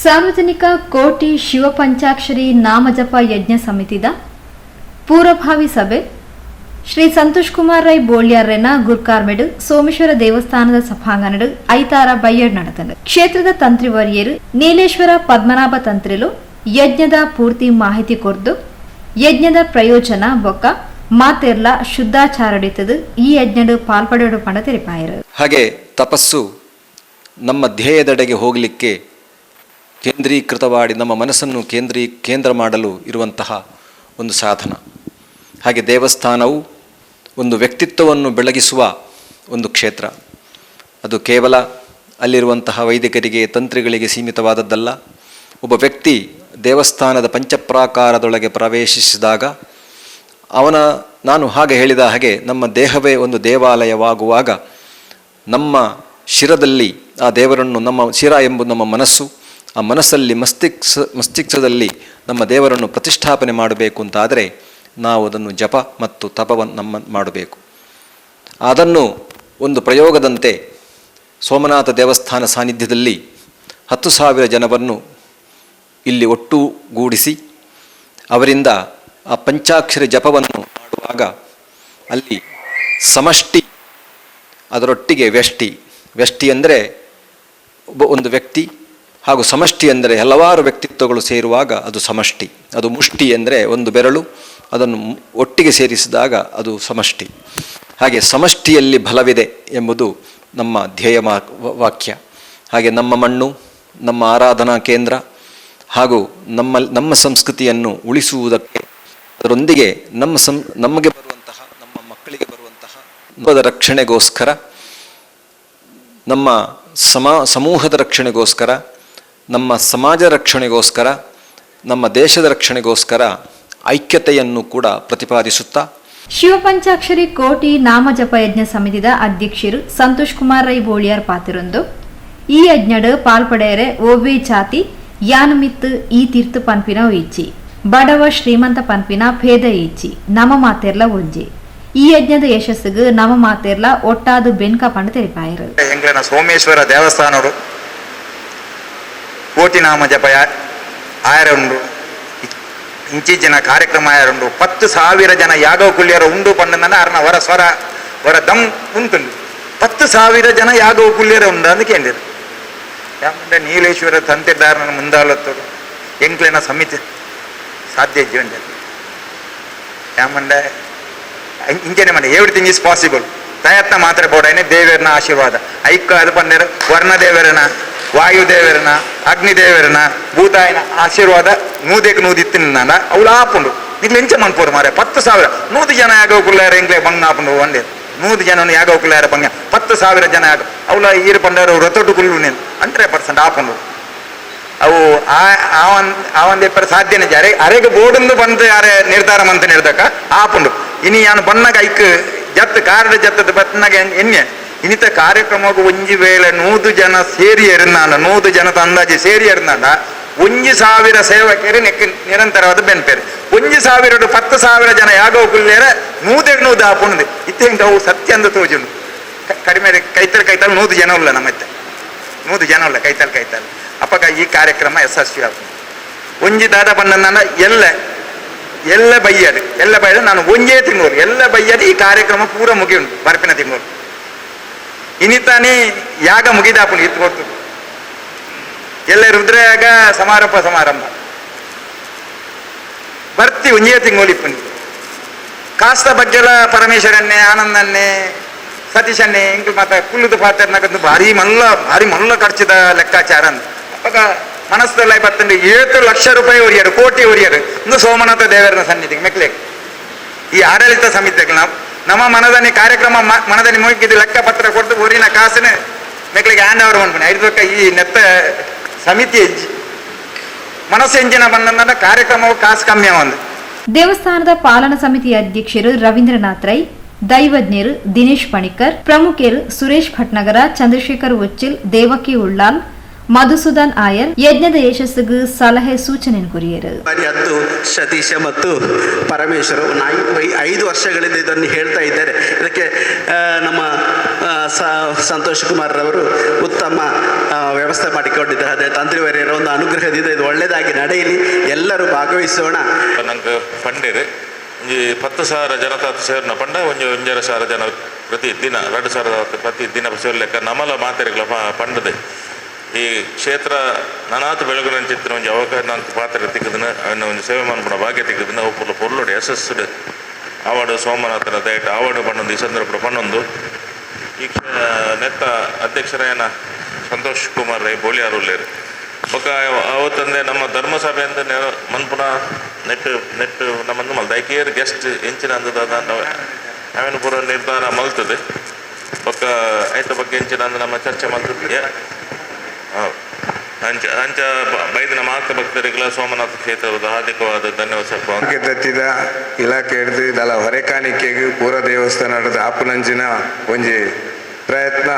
ಸಾರ್ವಜನಿಕ ಕೋಟಿ ಶಿವಪಂಚಾಕ್ಷರಿ ನಾಮಜಪ ಯಜ್ಞ ಸಮಿತಿದ ಪೂರ್ವಭಾವಿ ಸಭೆ ಶ್ರೀ ಸಂತೋಷ್ ಕುಮಾರ್ ರೈ ಬೋಳ್ಯಾರ್ರೆನ ಗುರ್ಕಾರ್ಮೆಡು ಸೋಮೇಶ್ವರ ದೇವಸ್ಥಾನದ ಸಭಾಂಗಣಡು ಐತಾರ ಬಯ್ಯಡ್ ನಡೆತನು. ಕ್ಷೇತ್ರದ ತಂತ್ರಿವರ್ಯರು ನೀಲೇಶ್ವರ ಪದ್ಮನಾಭ ತಂತ್ರಿಲು ಯಜ್ಞದ ಪೂರ್ತಿ ಮಾಹಿತಿ ಕೊರ್ದು ಯಜ್ಞದ ಪ್ರಯೋಜನ ಬೊಕ್ಕ ಮಾತೆರ್ಲ ಶುದ್ಧಾಚಾರಡಿತದು ಈ ಯಜ್ಞಡು ಪಾಲ್ಪಡೆಡು ಪಂಡ ತೆರಿಪಾಯರು. ಹಾಗೆ ತಪಸ್ಸು ನಮ್ಮ ಧ್ಯೇಯದೆಡೆಗೆ ಹೋಗಲಿಕ್ಕೆ ಕೇಂದ್ರೀಕೃತವಾಗಿ ನಮ್ಮ ಮನಸ್ಸನ್ನು ಕೇಂದ್ರ ಮಾಡಲು ಇರುವಂತಹ ಒಂದು ಸಾಧನ. ಹಾಗೆ ದೇವಸ್ಥಾನವು ಒಂದು ವ್ಯಕ್ತಿತ್ವವನ್ನು ಬೆಳಗಿಸುವ ಒಂದು ಕ್ಷೇತ್ರ. ಅದು ಕೇವಲ ಅಲ್ಲಿರುವಂತಹ ವೈದಿಕರಿಗೆ, ತಂತ್ರಿಗಳಿಗೆ ಸೀಮಿತವಾದದ್ದಲ್ಲ. ಒಬ್ಬ ವ್ಯಕ್ತಿ ದೇವಸ್ಥಾನದ ಪಂಚಪ್ರಾಕಾರದೊಳಗೆ ಪ್ರವೇಶಿಸಿದಾಗ ಅವನ, ನಾನು ಹಾಗೆ ಹೇಳಿದ ಹಾಗೆ, ನಮ್ಮ ದೇಹವೇ ಒಂದು ದೇವಾಲಯವಾಗುವಾಗ ನಮ್ಮ ಶಿರದಲ್ಲಿ ಆ ದೇವರನ್ನು, ನಮ್ಮ ಶಿರ ಎಂಬುದು ನಮ್ಮ ಮನಸ್ಸು, ಆ ಮನಸ್ಸಲ್ಲಿ ಮಸ್ತಿಷ್ಕದಲ್ಲಿ ನಮ್ಮ ದೇವರನ್ನು ಪ್ರತಿಷ್ಠಾಪನೆ ಮಾಡಬೇಕು ಅಂತಾದರೆ ನಾವು ಅದನ್ನು ಜಪ ಮತ್ತು ತಪವನ್ನು ನಮ್ಮ ಮಾಡಬೇಕು. ಅದನ್ನು ಒಂದು ಪ್ರಯೋಗದಂತೆ ಸೋಮನಾಥ ದೇವಸ್ಥಾನ ಸಾನ್ನಿಧ್ಯದಲ್ಲಿ 10,000 ಜನವನ್ನು ಇಲ್ಲಿ ಒಟ್ಟುಗೂಡಿಸಿ ಅವರಿಂದ ಆ ಪಂಚಾಕ್ಷರಿ ಜಪವನ್ನು ಮಾಡುವಾಗ ಅಲ್ಲಿ ಸಮಷ್ಟಿ, ಅದರೊಟ್ಟಿಗೆ ವ್ಯಷ್ಟಿ. ವ್ಯಷ್ಟಿ ಅಂದರೆ ಒಂದು ವ್ಯಕ್ತಿ, ಹಾಗೂ ಸಮಷ್ಟಿ ಅಂದರೆ ಹಲವಾರು ವ್ಯಕ್ತಿತ್ವಗಳು ಸೇರುವಾಗ ಅದು ಸಮಷ್ಟಿ. ಅದು ಮುಷ್ಟಿ ಅಂದರೆ ಒಂದು ಬೆರಳು, ಅದನ್ನು ಒಟ್ಟಿಗೆ ಸೇರಿಸಿದಾಗ ಅದು ಸಮಷ್ಟಿ. ಹಾಗೆ ಸಮಷ್ಟಿಯಲ್ಲಿ ಬಲವಿದೆ ಎಂಬುದು ನಮ್ಮ ಧ್ಯೇಯ ವಾಕ್ಯ. ಹಾಗೆ ನಮ್ಮ ಮಣ್ಣು, ನಮ್ಮ ಆರಾಧನಾ ಕೇಂದ್ರ ಹಾಗೂ ನಮ್ಮ ನಮ್ಮ ಸಂಸ್ಕೃತಿಯನ್ನು ಉಳಿಸುವುದಕ್ಕೆ, ಅದರೊಂದಿಗೆ ನಮಗೆ ಬರುವಂತಹ, ನಮ್ಮ ಮಕ್ಕಳಿಗೆ ಬರುವಂತಹ ರಕ್ಷಣೆಗೋಸ್ಕರ, ನಮ್ಮ ಸಮೂಹದ ರಕ್ಷಣೆಗೋಸ್ಕರ, ನಮ್ಮ ಸಮಾಜ ರಕ್ಷಣೆಗೋಸ್ಕರ, ನಮ್ಮ ದೇಶದ ರಕ್ಷಣೆಗೋಸ್ಕರ ಐಕ್ಯತೆಯನ್ನು ಕೂಡ ಪ್ರತಿಪಾದಿಸುತ್ತಾ ಶಿವಪಂಚಾಕ್ಷರಿ ಕೋಟಿ ನಾಮಜಪ ಯಜ್ಞ ಸಮಿತಿದ ಅಧ್ಯಕ್ಷರು ಸಂತೋಷ್ ಕುಮಾರ್ ರೈ ಬೋಳಿಯಾರ್ ಪಾತಿರೊಂದು ಈ ಯಜ್ಞಡ್ ಪಾಲ್ಪಡೆಯರೆ ಓವೇ ಜಾತಿ ಯಾನುಮಿತ್ತು ಈ ತೀರ್ಥ ಪನ್ಪಿನ ಇಚ್ಚಿ, ಬಡವ ಶ್ರೀಮಂತ ಪನ್ಪಿನ ಭೇದ ಇಚ್ಚಿ, ನಮ ಮಾತೆರ್ಲ ಒಂಜಿ. ಈ ಯಜ್ಞದ ಯಶಸ್ಸಿಗೆ ನಮ ಮಾತೆರ್ಲ ಒಟ್ಟಾದು ಬೆನ್ಕ ಪಂಡು ತೆರಿಪಾಯರು. ಎಂಗ್ಲನ ಸೋಮೇಶ್ವರ ದೇವಸ್ಥಾನಡು ಕೋಟಿ ನಾಮ ಜಪ ಆಯರ ಉಂಡು, ಇಂಚಿಂಚಿನ ಕಾರ್ಯಕ್ರಮ ಆಯರುಂಡು. 10,000 ಜನ ಯಾಗವ ಕುಲ್ಯರ ಉಂಡು ಪಂಡನ ಅರ್ನ ಹೊರ ಸ್ವರ ಹೊರ ದಮ್ ಉಂಟುಂಡು. 10,000 ಜನ ಯಾಗವ ಕುಲ್ಯರ ಉಂಡು ಅಂದ್ ಕೇಂದಿರು. ಯಾಕಂದ್ರೆ ನೀಲೇಶ್ವರ ತಂತೆದಾರನ ಮುಂದಾಲತ್ತರು ಎಂಕ್ಲೆನ ಸಮಿತಿ ಸಾಧ್ಯ ಜೀವನ ಯಾಮಂಡೆ ಇಂಚನೆ ಮಂಡೆ ಎವ್ರಿಥಿಂಗ್ is possible. ಪ್ರಯತ್ನ ಮಾತ್ರ ಬೋಡೈನೆ ದೇವರನ ಆಶೀರ್ವಾದ ಐಕ್ಕ ಅದು ಪಂಡರು ವರ್ಣದೇವರನ, ವಾಯುದೇವರನ, ಅಗ್ನಿದೇವರನ, ಭೂತಾಯನ ಆಶೀರ್ವಾದ ನೂದೆಕ್ ನೂದಿತ್ತಿನ ಅವಳು ಆಪುಂಡು. ನಿಕ್ಲು ಎಂಚ ಮನ್ಪೋರು ಮಾರೆ 10,000 100 ಜನ ಯಾಗವ ಕುಲ್ಲಾರ ಎಂಕ್ಲೆ ಬಂಗ ಆಪುಂಡು ಒಂದೇ 100 ಜನ ಯಾಗವ ಕುಲ್ಲಾರ ಬಂಗ 10,000 ಜನ ಯಾಗ ಅವಳ ಈರು ಪಂಡರು ರೊತ್ತೊಟ್ಟು ಕುಲ್ಲು ನೀನು 100% ಆಪುಂಡು. ಅವು ಆ ಒಂದು ಸಾಧ್ಯನೇ ಅರೆ ಅರೆಗೆ ಬೋರ್ಡ್ ಬಂದು ಯಾರೇ ನಿರ್ಧಾರ ಮಂತ ನಿರ್ದಕ ಆಪುಂಡು. ಇನಿ ಯಾನು ಬಣ್ಣಗ ಐಕ್ ಜತ್ ಕಾರ್ಡ್ ಜತ್ತದ ಬತ್ನಾಗ ಎನ್ನೆ ಇನ್ನಿತ ಕಾರ್ಯಕ್ರಮಕ್ಕೆ ಒಂಜಿ ವೇಳೆ 100 ಜನ ಸೇರಿ ಎರ್ನಾಂಡ 100 ಜನದ ಅಂದಾಜು ಸೇರಿ ಎರ್ನಾಂಡ 1,000 ಸೇವಕರು ನೆಕ್ ನಿರಂತರವಾದ ಬೆನ್ಪೇರು 1,000 10,000 ಜನ ಯಾಗೋ ಕುಲ್ಲೇರ 100 ಆಪುಂಡು. ಇತ್ತೆ ಅವು ಸತ್ಯ ಅಂದ ತೋಜುಂಡು. ಕಡಿಮೆ ಕೈತಲ್ ಕೈತಲ್ 100 ಜನ ಉಲ್ಲ ನಮ್ಮತ್ತೆ 100 ಜನ ಉಲ್ಲ ಕೈತಲ್ ಕೈತಲ್. ಅಪ್ಪಗ ಈ ಕಾರ್ಯಕ್ರಮ ಯಶಸ್ವಿ ಆಪುಂಡು. ಒಂಜಿ ದಾದ ಪಂಡ ಎಲ್ಲ ಎಲ್ಲ ಬೈಯಡು ಎಲ್ಲ ಬೈಯಡು ನಾನು ಒಂಜೇ ತಿಂಗಳು ಎಲ್ಲ ಬೈಯಡು ಈ ಕಾರ್ಯಕ್ರಮ ಪೂರ ಮುಗಿಯುಂಡು ಬರ್ಪಿನ ತಿಂಗಳು. ಇನಿತಾನೆ ಯಾಗ ಮುಗಿದಾಪುಂಡು ಇತ್ತು ಗೊತ್ತು ಎಲ್ಲ ರುದ್ರಯಾಗ ಸಮಾರಂಭ ಸಮಾರಂಭ ಬರ್ತಿ ಒಂಜೇ ತಿಂಗಳು ಇಪ್ಪುಂಡು. ಕಾಸ್ತ ಬಗ್ಗೆಲ ಪರಮೇಶ್ವರನ್ನೇ ಆನಂದನ್ನೇ ಸತೀಶನ್ನೇ ಇಂಕ್ ಮಾತ ಕುಲ್ಲುದು ಪಾತ್ರನಕಂದು ಭಾರಿ ಮಲ್ಲ ಭಾರಿ ಮಲ್ಲ ಖರ್ಚಿದ ಲೆಕ್ಕಾಚಾರ ಅಂದ. ಅಪ್ಪಗ ಮನಸ್ಸಲ್ಲ ಬತ್ತಂಡು 7 ಲಕ್ಷ ರೂಪಾಯಿ ಒರಿಯರು, ಕೋಟಿ ಒರಿಯರು ಇಂದು ಸೋಮನಾಥ ದೇವರನ ಸನ್ನಿಧಿಗೆ ಮೆಕ್ಲೆ ಈ ಆಡಳಿತ ಸಮಿತಿ ನಾವು ನಮ್ಮ ಮನದಲ್ಲಿ ಕಾರ್ಯಕ್ರಮ ಮನದಲ್ಲಿ ಮುಗಿದ್ದು ಲೆಕ್ಕ ಪತ್ರ ಕೊಟ್ಟು ಊರಿನ ಕಾಸಿನ ಮೆಕ್ಲಿಗೆ ಹ್ಯಾಂಡ್ ಓವರ್ ಮಾಡ್ಕೊಂಡು ಐದು ಈ ನೆತ್ತ ಸಮಿತಿ ಹೆಜ್ಜೆ ಮನಸ್ಸು ಎಂಜಿನ ಬಂದ ಕಾರ್ಯಕ್ರಮವು ಕಾಸು ಕಮ್ಮಿ ಒಂದು. ದೇವಸ್ಥಾನದ ಪಾಲನಾ ಸಮಿತಿಯ ಅಧ್ಯಕ್ಷರು ರವೀಂದ್ರನಾಥ್ ರೈ, ದೈವಜ್ಞರು ದಿನೇಶ್ ಪಣಿಕರ್, ಪ್ರಮುಖರು ಸುರೇಶ್ ಭಟ್ನಗರ, ಚಂದ್ರಶೇಖರ್ ಉಚ್ಚಿಲ್, ದೇವಕಿ ಉಳ್ಳಾಲ್, ಮಧುಸೂದನ್ ಆಯರ್ ಯಜ್ಞದ ಯಶಸ್ಸಿಗೆ ಸಲಹೆ ಸೂಚನೆ ಕೊರಿಯರು. ಸತೀಶ ಮತ್ತು ಪರಮೇಶ್ವರು 5 ವರ್ಷಗಳಿಂದ ಇದನ್ನು ಹೇಳ್ತಾ ಇದ್ದಾರೆ. ಇದಕ್ಕೆ ನಮ್ಮ ಸಂತೋಷ್ ಕುಮಾರ್ ರವರು ಉತ್ತಮ ವ್ಯವಸ್ಥೆ ಮಾಡಿಕೊಂಡಿದ್ದಾರೆ. ಅದೇ ತಂತ್ರಿವರ್ಯರ ಒಂದು ಅನುಗ್ರಹದಿಂದ ಇದು ಒಳ್ಳೆಯದಾಗಿ ನಡೆಯಲಿ, ಎಲ್ಲರೂ ಭಾಗವಹಿಸೋಣ. ನಂಗೆ ಪಂಡೇರು ಒಂಜಿ 10,000 ಜನತ ಸೇರ್ನ ಪಂಡ ಒಂಜಿ 1,500 ಜನ ಪ್ರತಿ ದಿನ 2,000 ಪ್ರತಿ ದಿನ ಸೇರ್ಲೆಕ್ಕ ನಮಲ ಮಾತೆರೆಗಳ ಪಂಡದೆ ಈ ಕ್ಷೇತ್ರ ನನಾತು ಬೆಳಗುನಂಚಿತ್ತಿನ ಒಂಜಿ ಅವಕಾಶ ನಂಗೆ ಪಾತ್ರ ತಿಕ್ಕದನ ಅವನ ಒಂಜಿ ಸೇವೆ ಮನ್ಪುನ ಭಾಗ್ಯ ತಿಕ್ಕದನ ಒಪ್ಪುಲ ಪೊರ್ಲುಡು ಯಶಸ್ಸು ಆವಾಡು ಸೋಮನಾಥನ ದಯಟ್ ಆವಾಡು ಪಣ್ಣೊಂದು ಈ ಸಂದರ್ಭ ಪಣ್ಣೊಂದು ಈ ನೆತ್ತ ಅಧ್ಯಕ್ಷರಾಯನ Santosh Kumar Rai Boliyar ಉಲ್ಲೇರು. ಬೊಕ್ಕ ಅವತ್ತಂದೆ ನಮ್ಮ ಧರ್ಮಸಭೆ ಅಂತ ಮನ್ಪುನ ನೆಟ್ ನೆಟ್ ನಮ್ಮನ್ನು ಮಲ್ದ ಐಕೇರ್ ಗೆಸ್ಟ್ ಎಂಚಿನ ಅಂದದ ಅವೇನು ಪೂರ ನಿರ್ಧಾರ ಮಲ್ತದೆ. ಬೊಕ್ಕ ಐತ ಬಗ್ಗೆ ಎಂಚಿನ ಅಂದ ನಮ್ಮ ಚರ್ಚೆ ಮಲ್ತದೆ. ಅಂಚ ಅಂಚ ಬೈದಿನ ಮಾತ ಭಕ್ತರಿಗಳ ಸೋಮನಾಥ ಕ್ಷೇತ್ರದ ಹಾರ್ದಿಕವಾದ ಧನ್ಯವಾದ ಸಲ್ಪ. ದತ್ತಿದ ಇಲಾಖೆ ಹಿಡಿದು ದಲ ಹೊರೆಕಾಣಿಕೆಗೆ ಪೂರ ದೇವಸ್ಥಾನ ಹಿಡಿದು ಆಪುನಂಚಿನ ಒಂಜಿ ಪ್ರಯತ್ನ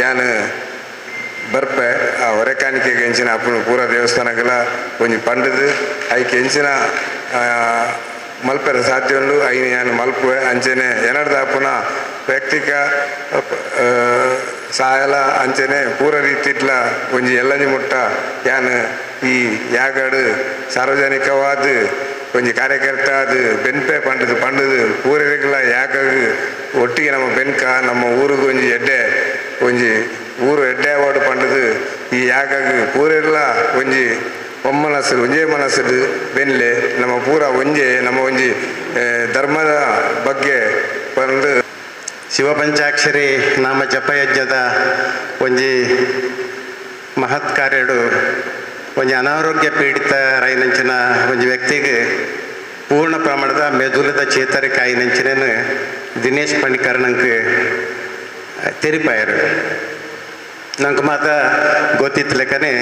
ಯಾನು ಬರ್ಪೆ. ಆ ಹೊರೆಕಾಣಿಕೆಗೆ ಎಂಚಿನ ಆಪುನ ಪೂರ ದೇವಸ್ಥಾನಗಳ ಒಂಜಿ ಪಂಡದು ಐಕೆ ಎಂಚಿನ ಮಲ್ಪೆರ ಸಾಧ್ಯ ಉಂಡು ಐನ ಯಾನು ಮಲ್ಪುವೆ. ಅಂಚನೆ ಎನಡ್ದ ಆಪುನ ವೈಯಕ್ತಿಕ ಸಹಾಯಲ ಅಂಚನೆ ಪೂರ ರೀತಿಟ್ಲ ಒಂಜಿ ಎಲ್ಲಂಜಿ ಮುಟ್ಟ ಯಾನು ಈ ಯಾಗಡು ಸಾರ್ವಜನಿಕವಾದ ಒಂಜಿ ಕಾರ್ಯಕರ್ತ ಅದು ಬೆನ್ಪೆ ಪಂಡದು ಪಂಡದು ಪೂರರಿಗಳ ಯಾಕಾಗ ಒಟ್ಟಿಗೆ ನಮ್ಮ ಬೆನ್ಕ ನಮ್ಮ ಊರಿಗೆ ಒಂಜಿ ಎಡ್ಡೆ ಒಂಜಿ ಊರು ಎಡ್ಡೆ ಅವಾರ್ಡ್ ಪಂಡದು ಈ ಯಾಕಾಗ ಪೂರೆಲ್ಲ ಒಂಜಿ ಒಮ್ಮನಸ್ಸು ಒಂಜೇ ಮನಸ್ಸು ಬೆನ್ಲೆ ನಮ್ಮ ಪೂರ ಒಂಜೆ ನಮ್ಮ ಒಂಜಿ ಧರ್ಮದ ಬಗ್ಗೆ ಬಂದು. ಶಿವಪಂಚಾಕ್ಷರಿ ನಾಮ ಜಪಯಜ್ಞದ ಒಂಜಿ ಮಹತ್ ಕಾರ್ಯಡು ಒಂಜಿ ಅನಾರೋಗ್ಯ ಪೀಡಿತ ರೈನಂಚಿನ ಒಂಜಿ ವ್ಯಕ್ತಿಗೆ ಪೂರ್ಣ ಪ್ರಮಾಣದ ಮೆದುಲದ ಚೇತರಿಕೆ ಆಯಿನಂಚಿನ ದಿನೇಶ್ ಪಣಿಕರ್ ನಂಗೆ ತೆರಿಪಾಯರು. ನಂಗೆ ಮಾತ ಗೊತ್ತಿತ್ತು ಲೆಕ್ಕನೆ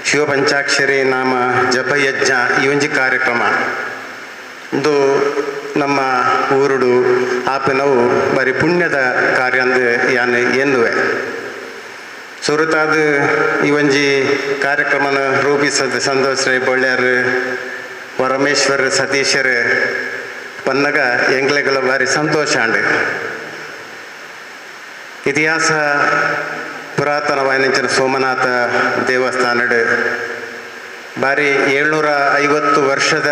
ಶಿವಪಂಚಾಕ್ಷರಿ ನಾಮ ಜಪಯಜ್ಞ ಈ ಒಂಜಿ ಕಾರ್ಯಕ್ರಮ ಇಂದು ನಮ್ಮ ಊರುಡು ಆಪಿನವು ಬರೀ ಪುಣ್ಯದ ಕಾರ್ಯ ಅಂದು ಯಾನು ಎನ್ನುವೆ. ಸುರುತಾದ ಈ ಒಂಜಿ ಕಾರ್ಯಕ್ರಮನ ರೂಪಿಸದ ಸಂತೋಷ್ ರೈ ಬೊಳ್ಳ್ಯಾರು ಪರಮೇಶ್ವರ್ ಸತೀಶರು ಪನ್ನಗ ಎಂಗ್ಲೆಗಳ ಭಾರಿ ಸಂತೋಷ ಅಂಡು. ಇತಿಹಾಸ ಪುರಾತನವಾಯಿನಂಚಿನ ಸೋಮನಾಥ ದೇವಸ್ಥಾನಡು ಬಾರಿ 750 ವರ್ಷದ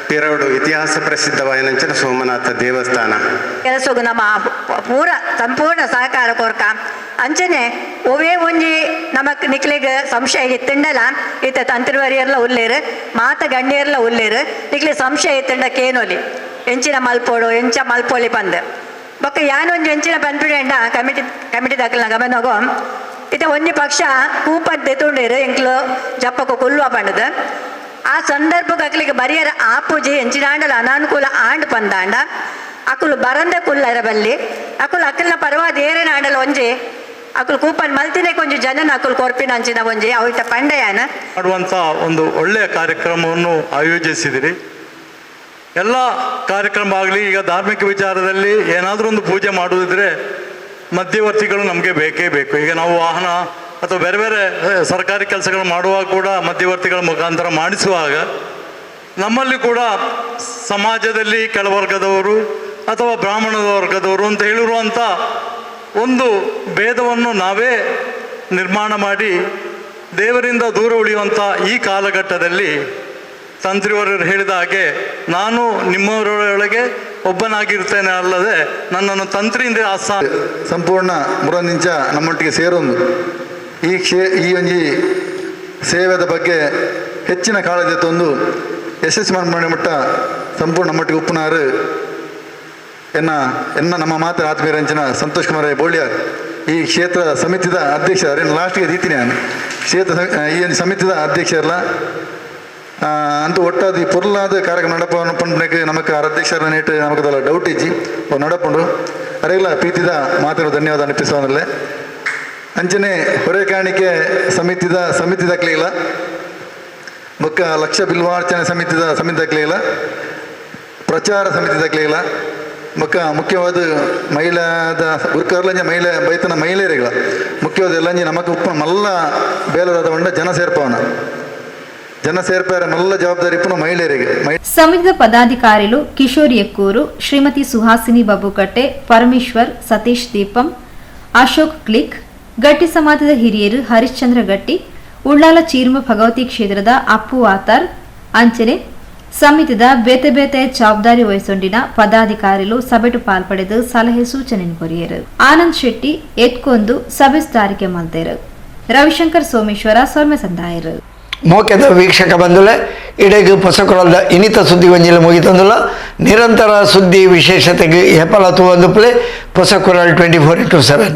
ಪಿರವಡು ಇತಿಹಾಸ ಪ್ರಸಿದ್ಧವಾಯಿನಂಚಿನ ಸೋಮನಾಥ ದೇವಸ್ಥಾನ. ಕೆಲಸಗು ನಮ್ಮ ಪೂರ ಸಂಪೂರ್ಣ ಸಹಕಾರ ಕೊರ್ಕ ಅಂಚನೆ ಒವೇ ಒಂಜಿ ನಮಕ್ ನಿಕ್ಲೆಗ್ ಸಂಶಯ ಇತ್ತಂಡಲ ಇತ್ತ ತಂತ್ರಿವರಿಯರ್ಲ ಉಲ್ಲೇರು ಮಾತ ಗಣ್ಯರ್ಲ ಉಲ್ಲೇರು ನಿಕ್ಲೆ ಸಂಶಯ ಇತ್ತಂಡ ಕೇನೋಲಿ ಎಂಚಿನ ಮಲ್ಪೋಡು ಎಂಚ ಮಲ್ಪೋಲಿ ಪಂದ್ ಬೊಕ್ಕ ಯಾನೊಂಜಿ ಎಂಚಿನ ಪನ್ಪಿಡಂಡ ಕಮಿಟಿ ಕಮಿಟಿ ದಾಖಲ ಗಮನಗೋ ಇತ್ತೆ ಒಂಜಿ ಪಕ್ಷ ಕೂಪದ್ ದೆತುಂಡೇರು ಎಂಕ್ಲು ಜಪ್ಪಕ ಕೊಲ್ಲುವ ಪಂಡದು ಆ ಸಂದರ್ಭಕ್ಕೆ ಅಕ್ಲಿಗೆ ಬರಿಯರ ಆಪುಜಿ ಎಂಚಿನಾಂಡಲ ಅನಾನುಕೂಲ ಆಂಡ್ ಪಂದಾಂಡ ಅಕುಲು ಬರಂದ ಕುಲ್ಲರ ಬಲ್ಲಿ ಅಕುಲು ಅಕಲ್ನ ಪರವಾದ ಏರೇನ ಆಂಡಲ ಒಂಜಿ ಅಕುಲು ಕೂಪನ್ ಮಲ್ತಿನೇ ಕೊಂಜಿ ಜನನ ಅಕುಲು ಕೊರ್ಪಿನ ಅಂಚಿನ ಒಂಜಿ ಅವಿತ ಪಂಡಯಾನ ಮಾಡುವಂಥ ಒಂದು ಒಳ್ಳೆಯ ಕಾರ್ಯಕ್ರಮವನ್ನು ಆಯೋಜಿಸಿದಿರಿ. ಎಲ್ಲ ಕಾರ್ಯಕ್ರಮ ಆಗಲಿ, ಈಗ ಧಾರ್ಮಿಕ ವಿಚಾರದಲ್ಲಿ ಏನಾದರೂ ಒಂದು ಪೂಜೆ ಮಾಡುವುದಿದ್ರೆ ಮಧ್ಯವರ್ತಿಗಳು ನಮಗೆ ಬೇಕೇ ಬೇಕು. ಈಗ ನಾವು ವಾಹನ ಅಥವಾ ಬೇರೆ ಬೇರೆ ಸರ್ಕಾರಿ ಕೆಲಸಗಳು ಮಾಡುವಾಗ ಕೂಡ ಮಧ್ಯವರ್ತಿಗಳ ಮುಖಾಂತರ ಮಾಡಿಸುವಾಗ ನಮ್ಮಲ್ಲಿ ಕೂಡ ಸಮಾಜದಲ್ಲಿ ಕೆಳವರ್ಗದವರು ಅಥವಾ ಬ್ರಾಹ್ಮಣದ ವರ್ಗದವರು ಅಂತ ಹೇಳಿರುವಂಥ ಒಂದು ಭೇದವನ್ನು ನಾವೇ ನಿರ್ಮಾಣ ಮಾಡಿ ದೇವರಿಂದ ದೂರ ಉಳಿಯುವಂಥ ಈ ಕಾಲಘಟ್ಟದಲ್ಲಿ ತಂತ್ರಿಯವರು ಹೇಳಿದ ಹಾಗೆ ನಾನು ನಿಮ್ಮವರೊಳಗೆ ಒಬ್ಬನಾಗಿರ್ತೇನೆ, ಅಲ್ಲದೆ ನನ್ನನ್ನು ತಂತ್ರಿಯಿಂದ ಆಸಾ ಸಂಪೂರ್ಣ ಮುರನಿಂಚ ನಮ್ಮೊಟ್ಟಿಗೆ ಸೇರೊಂದು ಈ ಈ ಒಂಜಿ ಸೇವೆದ ಬಗ್ಗೆ ಹೆಚ್ಚಿನ ಕಾಳಜಿ ತಂದು ಯಶಸ್ವಿ ಮಟ್ಟ ಸಂಪೂರ್ಣ ನಮ್ಮೊಟ್ಟಿಗೆ ಉಪ್ಪುನಾರು ಎನ್ನ ಎನ್ನ ನಮ್ಮ ಮಾತಿನ ಆತ್ಮೀಯರಂಚಿನ ಸಂತೋಷ್ ಕುಮಾರ್ ಬೋಳ್ಯಾರ್ ಈ ಕ್ಷೇತ್ರ ಸಮಿತಿದ ಅಧ್ಯಕ್ಷ ಲಾಸ್ಟ್ಗೆ ದೀತೀನಿ ನಾನು ಕ್ಷೇತ್ರ ಈ ಒಂದು ಸಮಿತಿದ ಅಧ್ಯಕ್ಷರಲ್ಲ ಅಂತೂ ಒಟ್ಟಾದ ಈ ಪೊರ್ಲಾದ ಕಾರ್ಯಕ್ರಮ ನಡಪ ಪಂಡಕ್ಕೆ ನಮಕ್ ಅಧ್ಯಕ್ಷರ ನೇಟ್ ನಮಗದಲ್ಲ ಡೌಟ್ ಇಜ್ಜಿ ನಡಪುಂಡು ಅರೆಲ್ಲ ಪ್ರೀತಿದ ಮಾತಿನ ಧನ್ಯವಾದ ಅನಿಪಿಸುವನಲ್ಲೇ ಅಂಚನೆ ಹೊರೆ ಕಾಣಿಕೆ ಸಮಿತಿದ ಸಮಿತಿದಾಕ್ಲಿಲ್ಲ ಬೊಕ್ಕ ಲಕ್ಷ ಬಿಲ್ವಾರ್ಚನೆ ಸಮಿತಿದ ಸಮಿತಿದಾಕ್ಲಿಲ್ಲ ಪ್ರಚಾರ ಸಮಿತಿದಾಕ್ಲಿಲ್ಲ ಬೊಕ್ಕ ಮುಖ್ಯವಾದ ಮಹಿಳಾದ ಗುರುಕರ್ಲಂಜ ಮಹಿಳೆ ಬೈತನ ಮಹಿಳೆಯರಿಗಳ ಮುಖ್ಯವಾದ ಎಲ್ಲಂಜಿ ನಮಕ್ ಉಪ್ಪು ಮಲ್ಲ ಬೇಲದಾದ ಉಂಡ ಜನ ಸೇರ್ಪವನ ಜನ ಸೇರ್ಪಾರ ಮಲ್ಲ ಜವಾಬ್ದಾರಿ ಇಪ್ಪು ಮಹಿಳೆಯರಿಗೆ. ಸಮಿತಿದ ಪದಾಧಿಕಾರಿಗಳು ಕಿಶೋರ್ ಎಕ್ಕೂರು, ಶ್ರೀಮತಿ ಸುಹಾಸಿನಿ ಬಬ್ಬುಕಟ್ಟೆ, ಪರಮೇಶ್ವರ್, ಸತೀಶ್ ದೀಪಂ, ಅಶೋಕ್ ಕ್ಲಿಕ್, ಗಟ್ಟಿ ಸಮಾಜದ ಹಿರಿಯರು ಹರಿಶ್ಚಂದ್ರ ಗಟ್ಟಿ, ಉಳ್ಳಾಲ ಚೀರ್ಮ ಭಗವತಿ ಕ್ಷೇತ್ರದ ಅಪ್ಪು ಆತಾರ್ ಅಂಚನೆ ಸಮಿತಿದ ಬೇತೆ ಬೇತೆ ಜವಾಬ್ದಾರಿ ವಹಿಸೊಂಡಿನ ಪದಾಧಿಕಾರಿಗಳು ಸಭೆಟು ಪಾಲ್ಪಡೆದು ಸಲಹೆ ಸೂಚನೆ ಕೊರಿಯರು. ಆನಂದ್ ಶೆಟ್ಟಿ ಎತ್ಕೊಂದು ಸಭೆ ತಾರಿಕೆ ಮಲ್ತೇರು. ರವಿಶಂಕರ್ ಸೋಮೇಶ್ವರ ಸೊಲ್ಮೆ ಸಂದಾಯರು. ಮೋಕೆದ ವೀಕ್ಷಕ ಬಂಧುಲೆ ಇಡೆಗು ಪೊಸಕೊಳದ ಇನಿತ ಸುದ್ದಿ ಒಂಜಿಲ ಮುಗಿತಂದುಲ ನಿರಂತರ ಸುದ್ದಿ ವಿಶೇಷತೆಗೆ ಹೆಪಲ ತೂವಂದು ಪ್ಲೇ ಪೊಸಕೊರಲ್ 24x7.